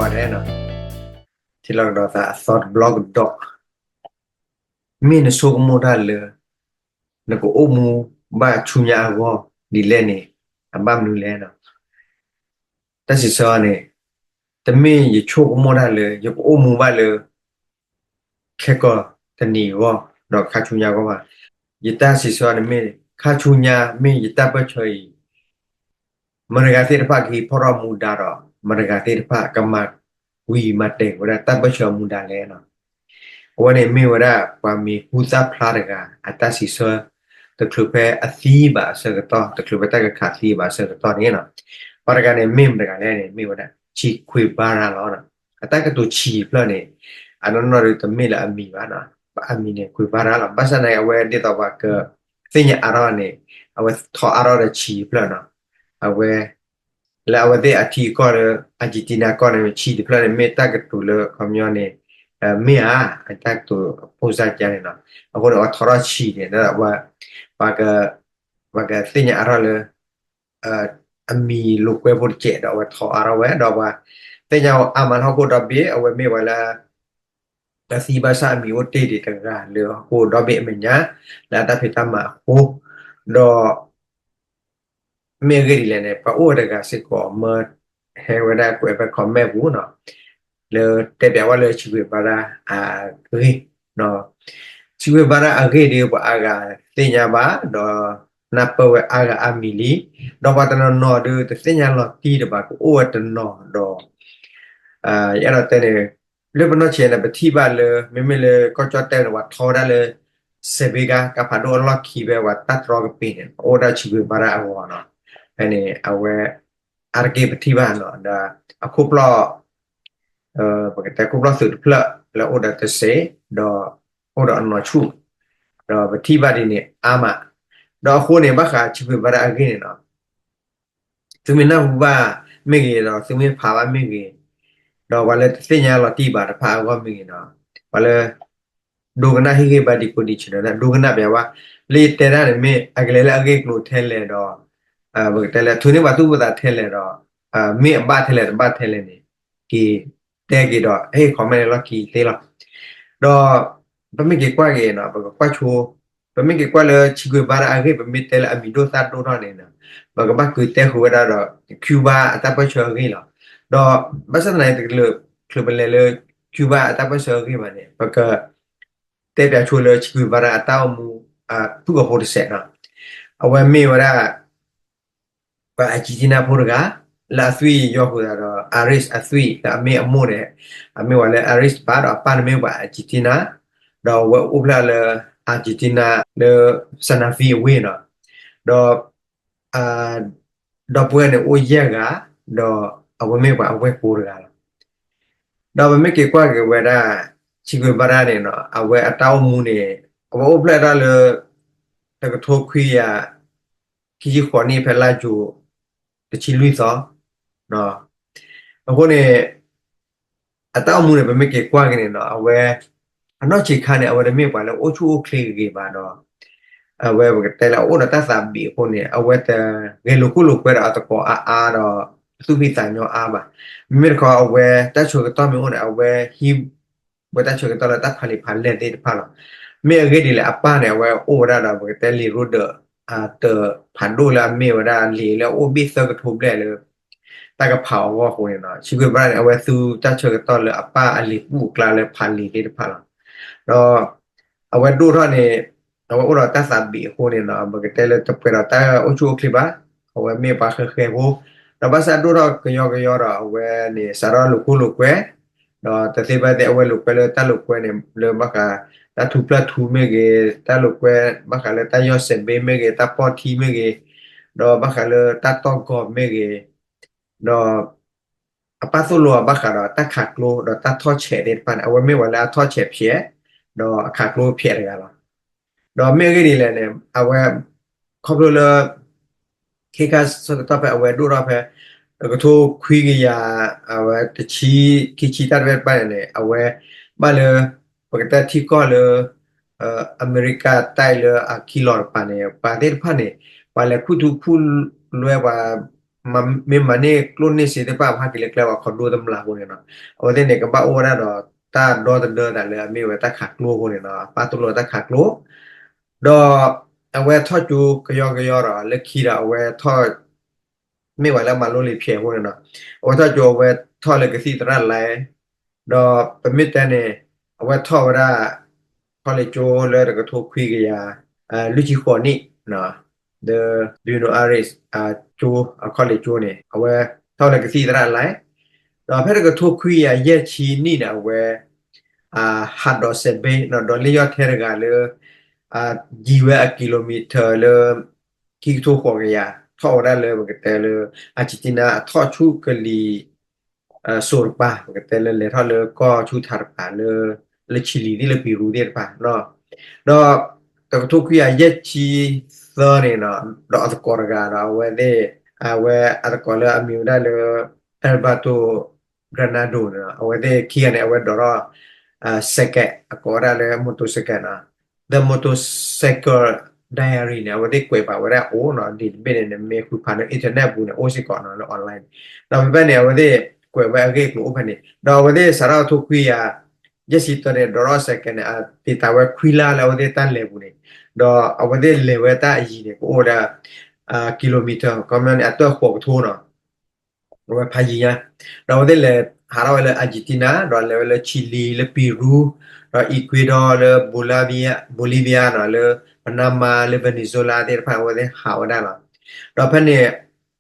ထံၣ်လီၤကဒီးသးအသီတဘျီကဒီး, မ့ၢ်နဆိကမိၣ်တၢ်လၢ နကအိၣ်မူဘၣ်ဆူညါအဂီၢ်ဒ်လဲၣ်န့ၣ် အဘၣ်မနုၤလဲၣ်. တၢ်စံးဆၢန့ၣ် တမ့ၢ်ယဆိကမိၣ်တၢ်လၢ ယကအိၣ်မူဘၣ်လၢ ခဲကိာ်တနံၤအဂီၢ် ဒီးခါဆူညါအဂီၢ်ဘၣ်. ယတၢ်စံးဆၢန့ၣ်မ့ၢ် ခါဆူညါမ့ၢ်ယတၢ်ပၢၢ်ဆၢအံၤ မတၤဂၤသ့ၣ်တဖၣ်ကဟံးဖီၣ်ထီၣ်မူဒါဒီး မတၤဂၤသ့ၣ်တဖၣ်ကမၤဝံၤမၤတဲာ်ဝဲဒၣ်တၢ်ပၢၢ်ဆၢမူဒါလဲၣ်န့ၣ်. အဝဲန့ၣ်မ့ၢ်ဝဲဒၣ်ပှၤမံၤဟူသၣ်ဖျါတဂၤ အတၢ်စံးဆၢ တချုးဖဲအသံဘၣ်အဆၢကတီၢ် တချုးဖဲတၢ်ကခးသံဘၣ်အဆၢကတီၢ်န့ၣ်လီၤ. ပှၤတဂၤန့ၣ်မ့ၢ်မတၤတဂၤလဲၣ်န့ၣ် မ့ၢ်ဝဲဒၣ် Che Guevara လီၤ. အတၢ်ကတိၤ Che တဖျၢၣ်န့ၣ် အနီၢ်နီၢ်ဒီးတမ့ၢ်လၢအမံၤဘၣ်, အမံၤန့ၣ် Guevara လီၤ. ဘၣ်ဆၣ်သနာ်က့ အဝဲဒ်သိးပှၤကသ့ၣ်ညါအါထီၣ်န့ၣ် အဝဲထီအါထီၣ်ဒီး Che တဖျၢၣ်န့ၣ်. အဝဲ လၢအဝဲသ့ၣ်အထံအကီၢ်လၢ Argentina ကီၢ်န့ၣ် Che တဖျၢၣ်န့ၣ် မ့ၢ်တၢ်ကတိၤလၢအခီပညီန့ၣ် မ့ၢ်ဧါ, အတၢ်ကတိၤဖိစၢ်ကါန့ၣ်လီၤ. အဃိန့ၣ် အဝဲထီထီၣ် Che န့ၣ် ပှၤကသ့ၣ်ညါအါထီၣ်လၢ အမံၤလိာ်ကွဲဖိတစဲးဒီး အဝဲထီအါထီၣ်ဝဲဒီး ပှၤသ့ၣ်ညါအါမးလၢဟီၣ်ခိၣ်ဒီဘ့ၣ် အဝဲမ့ၢ်ပှၤလၢ အသံဘၣ်ဆၣ်အမံၤအိၣ်တ့ၢ်ဒံးတဂၤလၢဟီၣ်ခိၣ်ဒီဘ့ၣ်အမဲာ်ညါ လၢအတၢ်ဖံးတၢ်မၤအဃိ, ဒီး မ့ၢ်အဂ့ၢ်ဒ်လဲၣ်န့ၣ် ပှၤအိၣ်ဝဲတဂၤစ့ၢ်ကီး မၢဟဲဝဲဒၣ်ကွဲးဖဲ comment ပူၤန့ၣ် လၢတဲပျးဝဲလၢ Che Guevara အဂ့ၢ်, Che Guevara အဂ့ၢ်ဒီး ပှၤအါဂၤသ့ၣ်ညါဘၣ် ဒီးနၢ်ပၢၢ်ဝဲအါဂၤအါမံၤလံ, ဒီးပှၤတနီၤနီၤဒီး တသ့ၣ်ညါလီၤတံၢ်တဘၣ် ကအိၣ်ဝဲတနီၤဒီး ယအဲၣ်ဒိးတဲန့ၣ် လၢပနီၢ်ဆံးန့ၣ် ပထံၣ်ဘၣ်လၢ မ့မ့ၢ်လၢကီၢ်ကၠီၣ်တဲၣ်န့ၣ် ပှၤထီဝဲဒၣ်လၢ စဲးဘ့ကါ ကါဖးဒိၣ်အလီၢ်ခံဖဲ ပှၤတၢ်တြီကပ့ၤန့ၣ် အိၣ်ဝဲဒၣ် Che Guevara အဂီၤန့ၣ်. ဖဲန့ၣ် အဝဲ အါတက့ၢ်ပထံၣ်ဘၣ်န့ၣ် ဒီးအခိၣ်ဖျီၣ် ပကတဲခိၣ်ဖျီၣ်သုးတဖျၢၣ်လၢအိၣ်ဒီးတစဲး ဒီးအိၣ်ဒီးအနီၢ်ဆူၣ်, ဒီးပထံၣ်ဘၣ်ဒ်န့ၣ်အါမး, ဒီးအဃိန့ၣ် ဘၣ်ဃး Che Guevara အဂ့ၢ်န့ၣ်လီၤ. သုမ့ၢ်နၢ်ဟူဘၣ်မ့ၢ်ဂ့ၤ ဒီးသုမ့ၢ်ဖးဘၣ်မ့ၢ်ဂ့ၤ, ဒီးပှၤလၢတသ့ၣ်ညါလီၤတံၢ်ဘၣ်တဖၣ်အဂီၢ်မ့ၢ်ဂ့ၤန့ၣ်, ပှၤလၢ ဒိကနၣ်ဟ့ၣ်ဂံၢ်ဘါဒံကိးဒံဆၢၣ်ဒီး ဒိကနၣ်ပျးဝဲ လၢယတဲဒၣ်န့ၣ် မ့ၢ်အကလဲၤလၢအဂ့ၢ်ကျိၤထဲလဲၣ်ဒီး ပကတဲလၢ ထုးန့ၢ်ပှၤသူၣ်ပှၤသးထဲလဲၣ်ဒီး မ့ၢ်အဘၣ်ထဲလဲၣ်တဘၣ်ထဲလဲၣ်န့ၣ် က့ၤတဲက့ၤဒီး ဟ့ၣ် comment န့ၣ်လီၢ်ခံသ့လီၤ. ဒီး ပမ့ၢ်က့ၤကွၢ်က့ၤန့ၣ် ပကကွၢ်ဆိ ပမ့ၢ်က့ၤကွၢ်လၢ Che Guevara အဂ့ၢ် ပမ့ၢ်တဲလၢအမံၤဒိၣ်သၣ်ဒိၣ်ထီၣ်န့ၣ် ပကဘၣ်က့ၤတဲဃုာ်ဝဲဒၣ်ဒီး Cuba အတၢ်ပၢၢ်ဆၢအဂ့ၢ်လီၤ. ဒီးဘၣ်ဆၣ်သနာ်က့ တချုးပလဲၤလၢ Cuba အတၢ်ပၢၢ်ဆၢအဂ့ၢ်ဘၣ်န့ၣ် ပက တဲပျးဆိလၢ Che Guevara အတၢ်အိၣ်မူ ဖုၣ်ကိာ်ဖိတစဲးန့ၣ်, အဝဲမ့ၢ်ဝဲဒၣ် ပှၤ Argentina ဖိတဂၤ လၢအသွံၣ်ယီၤဃုာ်သးဒီး Irish အသွံၣ် လၢအမ့ၢ်အမိၢ်န့ၣ် အမ့ၢ်ဝဲလၢ Irish တပၤ ဒီးအပၢ်န့ၣ်မ့ၢ်ပှၤ Argentina, ဒီးအဝဲအိၣ်ဖျဲၣ်လၢ Argentina လၢ Santa Fe အဝ့ၢ်န့ၣ်, ဒီး ဒီပုၢ်ဝဲၢ်န့ၣ်အိၣ်ယဲၢ်ဂၤ, ဒီးအဝဲမ့ၢ်ပှၤအဝဲၢ်ကိတဂၤလီၤ. ဒီးပမ့ၢ်က့ၤကွၢ်က့ၤဝဲဒၣ် Che Guevara န့ၣ် အဝဲအတၢ်အိၣ်မူန့ၣ် အဝဲအိၣ်ဖျဲၣ်ဒၣ်လၢ တကထိခွံကယၤ ခံဆံဃိးနံၣ် ဖဲလါယူၤ တဆံလွံၢ်သီ အဃိန့ၣ် အတၢ်အိၣ်မူန့ၣ် ပမ့ၢ်က့ၤကွၢ်က့ၤန့ၣ် အဝဲ အနီၢ်ဆံးခါန့ၣ် အဝဲတမ့ၢ်ပှၤလၢအိၣ်ဆူၣ်အိၣ်ချ့ဂ့ၤဂ့ၤဘၣ်ဒီး အဝဲပကတဲလၢအအိၣ်ဒီးတၢ်သးဘံးအဃိန့ၣ် အဝဲတဂဲၤလိာ်ခိၣ်လိာ်ကွဲဒီးအသကိးအါအါဒီး သူၣ်ဖှံသးညီအါဘၣ်. မ့မ့ၢ်တခီ အဝဲတၢ်ဆၢကတီၢ်မ့ၢ်အိၣ်န့ၣ် အဝဲဟံးဝဲတၢ်ဆၢကတီၢ်လၢတၢ်ဖးလံာ်ဖးလဲၢ်သ့ၣ်တဖၣ်လီၤ. မ့ၢ်အဂ့ၢ်ဒ်လဲၣ် အပၢ်န့ၣ် အဝဲအိၣ်ဝဲဒၣ်ဒီး ပကတဲလံာ်ရိဒၢး တဖးဒိၣ်လၢအမ့ၢ်ဝဲဒၣ်လံာ်လၢအအိၣ်ဘ့ၣ်သၢကထိဘျဲၣ်လၢ တၢ်ကဖးအီၤအဂီၢ်အဃိန့ၣ် Che Guevara န့ၣ် အဝဲသူတၢ်ဆၢကတီၢ်လၢအပၢ်အလံာ်ပူၤအကျါလၢဖးလံာ်သ့ၣ်တဖၣ်လီၤ. ဒီး အဝဲဒိၣ်ထီၣ်န့ၣ် အဝဲအိၣ်ဒီးတၢ်သးဘံးအဃိန့ၣ် ပကတဲလၢတပှဲၤဒီးတၢ်အိၣ်ဆူၣ်အိၣ်ချ့ဘၣ်. အဝဲမ့ၢ်ပှၤဃဲၤဃဲၤဖိ ဒီးဘၣ်ဆၣ်ဒိၣ်ထီၣ်ကယီကယီဒီး အဝဲန့ၣ် စးထီၣ်လိာ်ခိၣ်လိာ်ကွဲ ဒီးတသ့ဘၣ်သ့ၣ် အဝဲလိာ်ကွဲလၢတၢ်လိာ်ကွဲန့ၣ် လၢဘၣ်ဃး တၢ်ထူဖျၢၣ်ထူမ့ၢ်ဂ့ၤ, တၢ်လိာ်ကွဲ ဘၣ်ဃးလၢတၢ်ယီၢ်စဲးဘ့မ့ၢ်ဂ့ၤ, တၢ်ပီၢ်ထံမ့ၢ်ဂ့ၤ, ဒီးဘၣ်ဃးလၢတၢ်တီၢ်ကီၢ်မ့ၢ်ဂ့ၤ, ဒီး အပၢ်သိၣ်လိအီၤဘၣ်ဃးဒီးတၢ်ခးကျိ ဒီးတၢ်ထီၣ်ဆဲးသ့ၣ်တဖၣ်န့ၣ် အဝဲမ့ၢ်ပှၤလၢအထီၣ်ဆဲးဖျဲး ဒီးအခးကျိဖျဲးတဂၤလီၤ. ဒီးမ့ၢ်အဂ့ၢ်ဒ်လဲၣ်န့ၣ် အဝဲ ခီဖျိလၢ ခဲခါဆၢကတီၢ်ဖဲအဝဲဒိၣ်ထီၣ်ဖဲ တကထိခွံကယၤ အဝဲတဆံ ခံဆံတၢ်တဖၣ်တဖၣ်န့ၣ်န့ၣ် အဝဲဘၣ်လၢ ပကတဲထံကီၢ်လၢ အမဲရကၤတၢ်လၢအခံလီၤတပၤန့ၣ် ပှၤသ့ၣ်တဖၣ်န့ၣ် ပှၤလဲၤခူၣ်ထူခူၣ်လွဲပှၤ မ့ၢ်မၤန့ၢ်ကျိၣ်န့ၢ်စ့သ့ၣ်တဖၣ် ဟးက့ၤလၢကျဲဝဲခီဒိတမျးအဃိန့ၣ်နီၤ, အဝဲသ့ၣ်န့ၣ် ကဘၣ်အိၣ်ဝဲဒၣ်ဒီးတၢ်ဒီသဒၢသးလၢအမ့ၢ်ဝဲတၢ်ခးကျိအဃိန့ၣ်နီၤ, ပာ်တလိာ်တၢ်ခးကျိ, ဒီးအဝဲထီၣ်ကၠိကယီကယီဒီး လၢခံဒီးအဝဲထီၣ် မ့ၢ်ဝဲလၢမၤလိလံာ်ဖျဲးအဃိန့ၣ်နီၤ, အဝဲထီၣ်ကၠိအဝဲထီၣ်လၢကသံၣ်သရၣ်လဲ, ဒီးပမ့ၢ်တဲန့ၣ် အဝဲထီၣ်ဝဲဒၣ် ခီလ့ၣ်ကၠိလၢတကထိခွံကယၤ လွံၢ်ဆံဃိးနံၣ် ဒီး Buenos Aires ကၠိ အခီလ့ၣ်ကၠိန့ၣ် အဝဲထီၣ်လၢကသံၣ်သရၣ်လဲ, ဒီးဖဲတကထိခွံကယၤယဲၢ်ဆံနံၣ်န့ၣ် အဝဲ ဟးဒိးစဲးဘ့ၣ် ဒီးလ့ၣ်ယီၢ်ထဲတဂၤလၢ ယံၤဝဲအ kilometer လၢ ခံကထိဃိးကယၤ ထီၣ်ဝဲဒၣ်လၢပကတဲလၢ Argentina အထီၣ်ဆူကလံၤစိးတပၤ ပကတဲလၢလဲၤထီၣ်လၢကီၢ်ဆူထးတပၤလၢ လၢ Chile သ့ၣ်လၢ Peru သ့ၣ်တဖၣ် ဒီးတကထိခွံကယၤယဲၢ်ဆံသၢန့ၣ်နီၤ, ဒီးအသကိးတဂၤဒီးအဝဲသ့ၣ် အဝဲအသကိးလၢအမံၤဝဲဒၣ်လၢ Alberto Granado န့ၣ်နီၤ, အဝဲသ့ၣ်ခံဂၤန့ၣ် အဝဲဒိးထီၣ် စဲးကဲး အကိးဝဲဒၣ်လၢ motorcycle နီၤ, The Motorcycle Diary န့ၣ် အဝဲသ့ၣ်ကွဲးပာ်ဝဲဒၣ်အိၣ်နီၤ, ဒ်တဘ့ၣ်န့ၣ် နမ့ၢ်ဃုဖးလၢ internet ပူၤန့ၣ် အိၣ်စ့ၢ်ကီးနီၤ လၢ online, ဒီးဖဲဖဲန့ၣ် အဝဲသ့ၣ်ကွဲးဝဲအဂ့ၢ်အကျိၤအိၣ်ဖဲန့ၣ် ဒီးအဝဲသ့ၣ်စးထီၣ်အထိခွံကယၤ ယဲၢ်ဆံသၢန့ၣ် ဒိးထီၣ်စဲးကဲးန့ၣ် အတ့ၢ်တၢ်ဝဲခွံလါလၢအဝဲသ့ၣ်တၢ်လဲၤပူၤန့ၣ်, ဒီးအဝဲသ့ၣ်လဲၤဝဲတၢ်အယံၤန့ၣ် ကအိၣ်ဝဲဒၣ် kilometer ခီပညီန့ၣ် အတၢၣ်ဃိးကထိနီၤ, အဝဲဖးယံၤညါ, ဒီးအဝဲသ့ၣ်လဲၤဟးထီၣ်ဝဲလၢ Argentina ဒီးလဲၤဝဲလၢ Chile လၢ Peru ဒီး Ecuador လၢ Bolivia နီၤ လၢ Panama လၢ Venezuela သ့ၣ်တဖၣ် အဝဲသ့ၣ်ဟးဝဲဒၣ်လီၤ. ဒီးဖဲန့ၣ်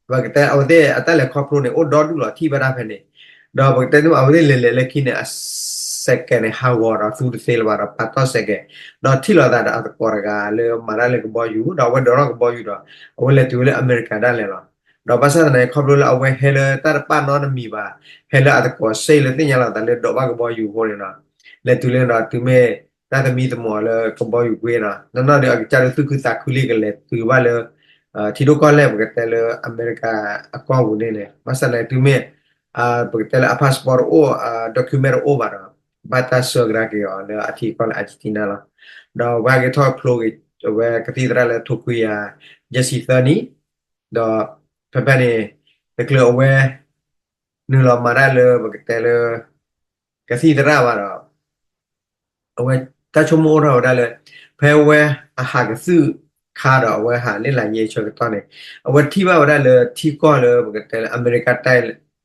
ပကတဲအဝဲသ့ၣ်အတၢ်လဲၤခီဖျိန့ၣ် အိၣ်ဒီဒူၣ်လီၤ ထံၣ်ဘၣ်တၢ်ဖဲန့ၣ်, ဒီးပကတဲန့ၣ် အဝဲသ့ၣ်လဲၤလဲၤလၢခံန့ၣ် အစဲးကဲးန့ၣ် ဟးဂီၤဒီးသူတသ့လၢၤဘၣ်ဒီး ပာ်တီၢ်စဲးကဲး, ဒီးထံၣ်လိာ်သးဒီးအသကိးတဂၤလၢမၤတၢ်လၢကဘီယူၤ ဒီးအဝဲဒိးထီၣ်ကဘီယူၤဒီး အဝဲလဲၤတုၤဝဲလၢအမဲရကၤဒၣ်လဲာ်လီၤ. ဒီးဘၣ်ဆၣ်သနာ်က့ ခီဖျိလၢအဝဲဟဲလၢတၢ်တပာ်နီတမံၤဘၣ်, ဟဲလၢအသကိးစ့လၢသ့ၣ်ညါလိာ်သးလၢဒိးဘၣ်ကဘီယူၤအဃိန့ၣ်ဒီး လဲၤတုၤလၢဒီးတုၤမ့ၢ်တၢ်သမံသမိးလၢကဘီယူၤကွ့နီၤ, နီၢ်နီၢ်ဒီးအကစၢ်ဒုးသူၣ်ခုသးခုလံ ကလဲၤတုၤဘၣ်လၢ ထံဒိၣ်ကီၢ်လဲၢ် ပကတဲလၢအမဲရကၤအကီၢ်ပူၤန့ၣ်န့ၣ် ဘၣ်ဆၣ်သနာ်က့တုၤမ့ၢ် ပကတဲလၢအ passport တအိၣ် document တအိၣ်ဘၣ်ဒီး ဘၣ်တၢ်ဆှၢကဒါက့ၤအီၤလၢအထံကီၢ်လၢ Argentina လီၤ. ဒီးဝဲက့ၤထီၣ်ဖျိက့ၤ အဝဲကသံၣ်သရၣ်လၢထိခွံကယၤ ယဲၢ်ဆံသၢနံၣ်, ဒီးဖဲဖဲန့ၣ် တချုးအဝဲ နုာ်လီၤမၤတၢ်လၢပကတဲလၢ ကသံၣ်သရၣ်ဘၣ်ဒီး အဝဲတၢ်ဆိကမိၣ်အိၣ်ထီၣ်ဝဲဒၣ်လၢ ဖဲဝဲအဟးကသုၣ်ခါဒီး အဝဲဟးလၢလၢယဲၢ်ဆၢကတီၢ်န့ၣ် အဝဲထံၣ်ဘၣ်ဝဲဒၣ်လၢထံကီၢ်လၢပကတဲလၢအမဲရကၤတၢ်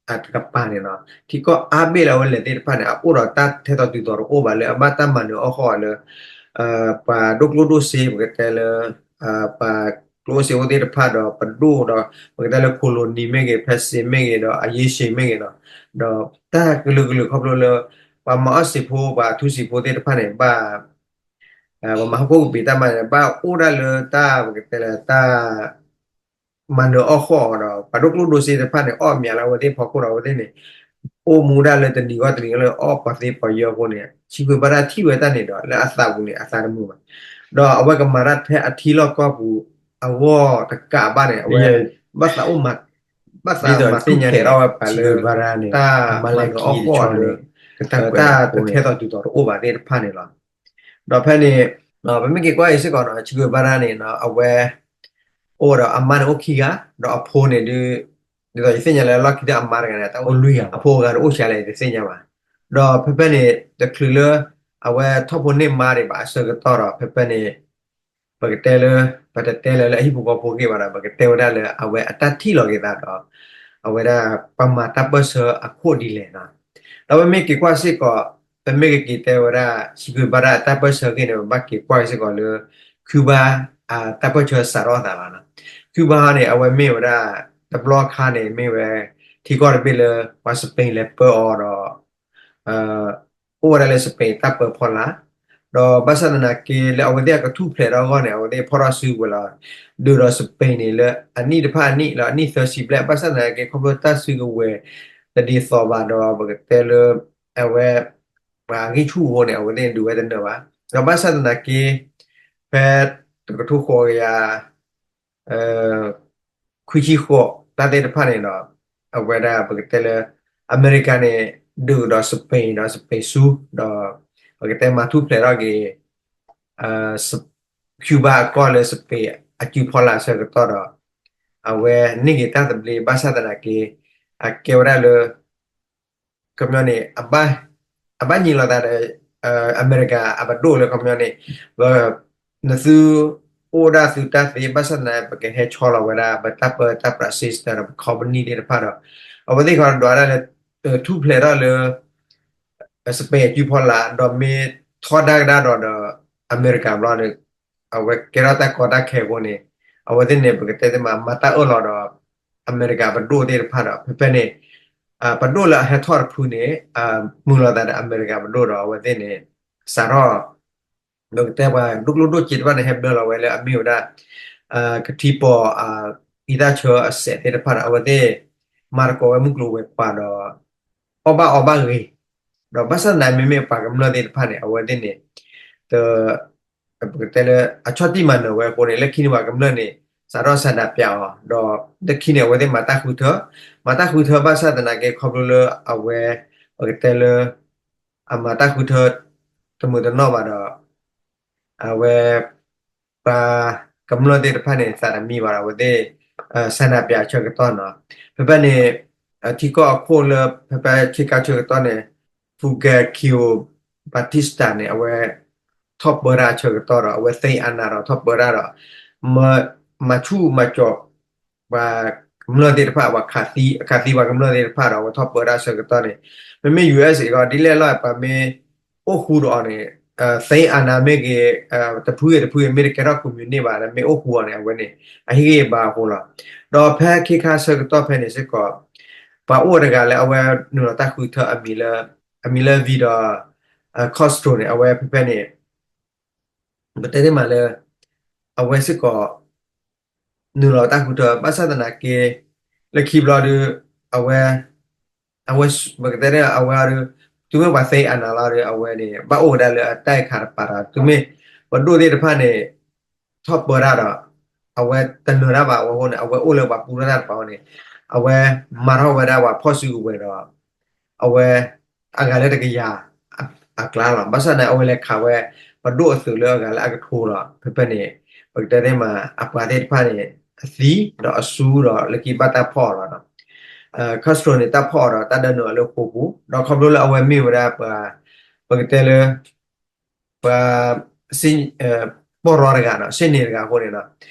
အတကပၤန့ၣ်လီၤ. ထံကီၢ်အါဘ့ၣ်လၢအဝဲလဲၤသ့ၣ်တဖၣ်န့ၣ် အအိၣ်ဒီးတၢ်ထဲသိးတုၤသိးတအိၣ်ဘၣ်လၢအဘၣ်တၢ်မၤနၢၤအီၣ်ဃီအီၤလၢ ပှၤဒိၣ်ကျိၣ်ဒိၣ်စ့ ပကတဲလၢ ပှၤကျိၣ်စ့အိၣ်သ့ၣ်တဖၣ်ဒီးပဒိၣ်ဒီး ပကတဲလၢ colony မ့ၢ်ဂ့ၤ ဖဲစ့မ့ၢ်ဂ့ၤဒီးအယ့ၢ်စ့မ့ၢ်ဂ့ၤဒီး ဒီးတၢ်ကလုာ်ကလုာ်ခီဖျိလၢ ပှၤမၤအီၣ်စံာ်ဖိ ပှၤထူစံာ်ဖိသ့ၣ်တဖၣ်န့ၣ် ဘၣ် ပှၤမၤဟီၣ်ခိၣ်ကပံာ်တၢ်မၤန့ၣ် ဘၣ်အိၣ်ဒၣ်လၢတၢ် ပကတဲလၢတၢ် မၤနၢၤအီၣ်ဃီအီၤဒီး ပှၤဒိၣ်ကျိၣ်ဒိၣ်စ့သ့ၣ်တဖၣ်န့ၣ် အီၣ်မးလၢအဝဲသ့ၣ်ဖီခိၣ်ဒီးအဝဲသ့ၣ်န့ၣ် အိၣ်မူဒၣ်လၢတနံၤဂီၢ်တနံၤလၢအီၣ်ပှၤသ့ပှၤယီၢ်အဃိန့ၣ် Che Guevara ထံၣ်ဝဲတၢ်န့ၣ်ဒီး လၢအသးပူၤန့ၣ် အသးတမုာ်ဘၣ်. ဒီးအဝဲကမၤတၢ်ထဲအထံလီၢ်ကီၢ်ပူၤအဂီၢ်တကးဘၣ်န့ၣ် အဝဲ ဘၣ်သးအိၣ်မၤ ဘၣ်သးမၤသ့ၣ်ညါန့ၣ် အဝဲပှၤလၢ တၢ်မၤနၢၤအီၣ်ဃီအီၤလၢ တၢ်တထဲသိးတုၤသိးတအိၣ်ဘၣ်သ့ၣ်တဖၣ်န့ၣ်လီၤ. ဒီးဖဲန့ၣ် ပမ့ၢ်က့ၤကွၢ်အံၤစ့ၢ်ကီးနီၤ Che Guevara န့ၣ် အဝဲ အိၣ်ဒီးအမါန့ၣ်အိၣ်ခံဂၤ ဒီးအဖိန့ၣ်ဒုး ဒ်သိးယသ့ၣ်ညါလၢလီၢ်ခံဒီးအမါတဂၤန့ၣ် တၢ်အိၣ်လွံၢ်ဂၤ အဖိအဂၤတအိၣ်ဆံးလဲၣ် ယတသ့ၣ်ညါဘၣ်. ဒီးဖဲဖဲန့ၣ် တချုးလၢ အဝဲထီၣ်ဖိန့ၢ်မါဒံးဘၣ်အဆၢကတီၢ်ဒီး ဖဲဖဲန့ၣ် ပကတဲလၢ ပတတဲလၢၤလၢအဟံၣ်ဖိဃီဖိဂ့ၢ်ဘၣ်ဒီး ပကတဲဝဲဒၣ်လၢအဝဲအတၢ်ထံၣ်လီၤက့ၤသးဒီး အဝဲဒၣ်ပှၤမၤတၢ်ပၢၢ်ဆၢအခိၣ်ဒ်လဲၣ်နီၤ. ဒီးပမ့ၢ်က့ၤကွၢ်စ့ၢ်ကီး ပမ့ၢ်ကက့ၤတဲဝဲဒၣ် Che Guevara အတၢ်ပၢၢ်ဆၢအဂ့ၢ်န့ၣ် ပဘၣ်က့ၤကွၢ်စ့ၢ်ကီးလၢ Cuba အတၢ်ပၢၢ်ဆၢစးထီၣ်အသးလီၤ. Cuba န့ၣ် အဝဲမ့ၢ်ဝဲဒၣ် တဘျီခါန့ၣ် မ့ၢ်ဝဲ ထံကီၢ်တဘ့ၣ်လၢ ပှၤ Spain လဲၤပၢအီၤဒီး အိၣ်ဝဲဒၣ်လၢ Spain တၢ်ပၢဖီလာ်, ဒီးဘၣ်ဆၣ်သနာ်က့လၢအဝဲသ့ၣ်အကထူၣ်ဖျဲးထီၣ်အဂီၢ်န့ၣ် အဝဲသ့ၣ်ဖီၣ်ထီၣ်စုကဝဲၤလီၤ. ဒုးဒီး Spain န့ၣ်လၢအနံၣ်တဖၣ်အနံၣ်လၢ အနံၣ်သၢဆံဘျဲၣ်, ဘၣ်ဆၣ်သနာ်က့ ခီဖျိတၢ်စုကဝဲၤတဒ်သိးဘၣ်ဒီး ပကတဲလၢ အဝဲ ပှၤဂံၢ်ဆူၣ်အဃိန့ၣ် အဝဲသ့ၣ်ဒုးဝဲတနၢၤဘၣ်. ဒီးဘၣ်ဆၣ်သနာ်က့ ဖဲ တကထိဃိးကယၤ ခွံဆံဃိး တၢ်သ့ၣ်တဖၣ်န့ၣ်ဒီး အဝဲဒၣ်ပကတဲလၢ အမဲရကၤန့ၣ် ဒုးဒီး Spain ဒီး Spain ဆူ ဒီး ပကတဲမၤထူၣ်ဖျဲးထီၣ်က့ၤ Cuba အကီၢ်လၢ Spain အစုဖီလာ်အဆၢကတီၢ်ဒီး အဝဲန့ၢ်က့ၤတၢ်သဘျ့ ဘၣ်ဆၣ်သနာ်က့ အကဲဝဲဒၣ်လၢ ခီပညီန့ၣ် အဘၣ် အဘၣ်ညံလိာ်သးဒီး အမဲရကၤအပဒိၣ်လၢခီပညီန့ၣ် ပ နသုအိၣ်ဒၣ်သုတၢ်သ့ ဘၣ်ဆၣ်သနာ်က့ ပကဟဲဆီလီၤဝဲဒၣ် ပတၢ်ပၢတၢ်ပြး system ဒီးပ company သ့ၣ်တဖၣ်ဒီး အဝဲသ့ၣ်ခီဒွးဒၣ်လၢ ထူၣ်ဖျဲးထီၣ်လၢ စပဲအစုဖီလာ် ဒီးမ့ၢ်ထီဒါကဒါဒီးဒီး အမဲရကၤဘျီဒီး အဝဲကဲထီၣ်တၢ်ကီတၢ်ခဲအဃိန့ၣ် အဝဲသ့ၣ်န့ၣ် ပကတဲသ့မး မၤတၢ်အၢၣ်လီၤဒီး အမဲရကၤပဒိၣ်သ့ၣ်တဖၣ်ဒီး ဖဲဖဲန့ၣ် ပဒိၣ်လၢအဟဲထီၣ်တဖုန့ၣ် မုာ်လိာ်သးဒီးအမဲရကၤပဒိၣ်ဒီး အဝဲသ့ၣ်န့ၣ် စးထီၣ် ပကတဲပှၤဒိၣ်ကျိၣ်ဒိၣ်စ့တဖၣ်န့ၣ် ဟဲဘျၢလီၤဝဲလၢအမ့ၢ်ဝဲဒၣ် ကထံပီၤ အံသၣ်ဆၢအစဲးသ့ၣ်တဖၣ်ဒီး အဝဲသ့ၣ် မၤသကိးဝဲမုၢ်ကျိၤဝဲၤကွာ်ဒီး အီၣ်ဘၣ်အီဘၣ်ဂ့ၤ, ဒီးဘၣ်ဆၣ်သနာ်က့ မ့မ့ၢ်ပှၤကမျၢၢ်သ့ၣ်တဖၣ်န့ၣ် အဝဲသ့ၣ်န့ၣ် တ ပကတဲလၢ အဆီၣ်တံၢ်မၤနၢၤဝဲအဃိန့ၣ် လၢခံန့ၣ်ပှၤကမျၢၢ်န့ၣ် စးထီၣ်ဆန္ဒပြအီၤ ဒီးလၢခံန့ၣ် အဝဲသ့ၣ်မၤတၢ်ဃုထၢ, မၤတၢ်ဃုထၢဘၣ်ဆၣ်သနာ်က့ ခီဖျိလၢအဝဲ ပကတဲလၢ အမၤတၢ်ဃုထၢ တမုာ်တနီၣ်ဘၣ်ဒီး အဝဲ ပှၤကမျၢၢ်သ့ၣ်တဖၣ်န့ၣ် သးတမံဘၣ်ဒီး အဝဲသ့ၣ် ဆန္ဒပြအဆၢကတီၢ်နီၤ. ဖဲဖဲန့ၣ် ထံကီၢ်အခိၣ်လၢ ဖဲဖဲခ့ခါဆၢကတီၢ်န့ၣ် Fulgencio Batista န့ၣ် အဝဲ ထီၣ်ပၢတၢ်အဆၢကတီၢ်ဒီး အဝဲသ့အနးဒီးထီၣ်ပၢတၢ်ဒီး မၤဆူၣ်မၤစိး ပှၤကမျၢၢ်သ့ၣ်တဖၣ် ပှၤခးသံ အခးသံပှၤကမျၢၢ်သ့ၣ်တဖၣ်ဒီး အဝဲထီၣ်ပၢတၢ်အဆၢကတီၢ်န့ၣ် မ့မ့ၢ် ယူအ့ၣ်စ့ၣ် အဂီၢ် ဒ်လဲၣ်လီၤ ပှၤမ့ၢ်အိၣ်ဃူဒီးအီၤန့ၣ် သ့အနးမ့ၢ်ဂ့ၤ တဖုဂ့ၤတဖုဂ့ၤ မ့ၢ်တကဲထီၣ် communist ဘၣ်ဒီး မ့ၢ်အိၣ်ဃူအီၤန့ၣ် အဝဲန့ၣ် အဟ့ၣ်ဂံၢ်ဘါအဃိလီၤ. ဒီးဖဲခ့ခါဆၢကတီၢ်ဖဲန့ၣ်စ့ၢ်ကီး ပှၤအိၣ်တဂၤလၢအဝဲနုာ်လီၤတၢ်ဃုထၢအမံၤလၢ အမံၤလၢ Fidel Castro န့ၣ် အဝဲဖဲဖဲန့ၣ် ပတဲသ့မးလၢ အဝဲစ့ၢ်ကီး နုာ်လီၤတၢ်ဃုထၢ ဘၣ်ဆၣ်သနာ်က့ လၢခံဘျီဒီး အဝဲ အဝဲ ပကတဲန့ၣ် အဝဲဒီး တုၤမ့ၢ်ပှၤသ့အနးလီၤဒီး အဝဲန့ၣ် ဘၣ်အိၣ်ဝဲဒၣ်လၢအတၢ်အဲၣ်ခါတပၤဒီး တုၤမ့ၢ်ပဒိၣ်သ့ၣ်တဖၣ်န့ၣ် ထီၣ်ပၢတၢ်ဒီး အဝဲတနၢၤတၢ်ဘၣ်အဝဲအဃိန့ၣ် အဝဲအိၣ်လၢပှၤပူထီၣ်တၢ်တပၤအဃိန့ၣ် အဝဲမၤထီၣ်ဝဲဒၣ်ပှၤဖီၣ်စုကဝဲၤဒီး အဝဲ အဂၤလၢတကယၤအကျါလီၤ. ဘၣ်ဆၣ်န့ၣ် အဝဲလဲၤခးဝဲ ပဒိၣ်အသုးလၢအဂၤလၢအကထိလီၤ. ဖဲဖဲန့ၣ် ပကတဲသ့မး အပှၤသ့ၣ်တဖၣ်န့ၣ် အသံ ဒီးအစူဒီးလၢခံဘၣ်တၢ်ဖီၣ်အီၤလီၤ. Castro န့ၣ် တၢ်ဖီၣ်အီၤဒီးတၢ်ဒၢနုာ်အီၤလၢဃိာ်ပူၤ ဒီးခီဖျိလၢအဝဲမ့ၢ်ဝဲဒၣ်ပှၤ ပကတဲလၢ ပှၤ ပီၢ်ရီတဂၤဒီး ရှ့ၣ်န့ၣ်တဂၤအဃိန့ၣ်ဒီး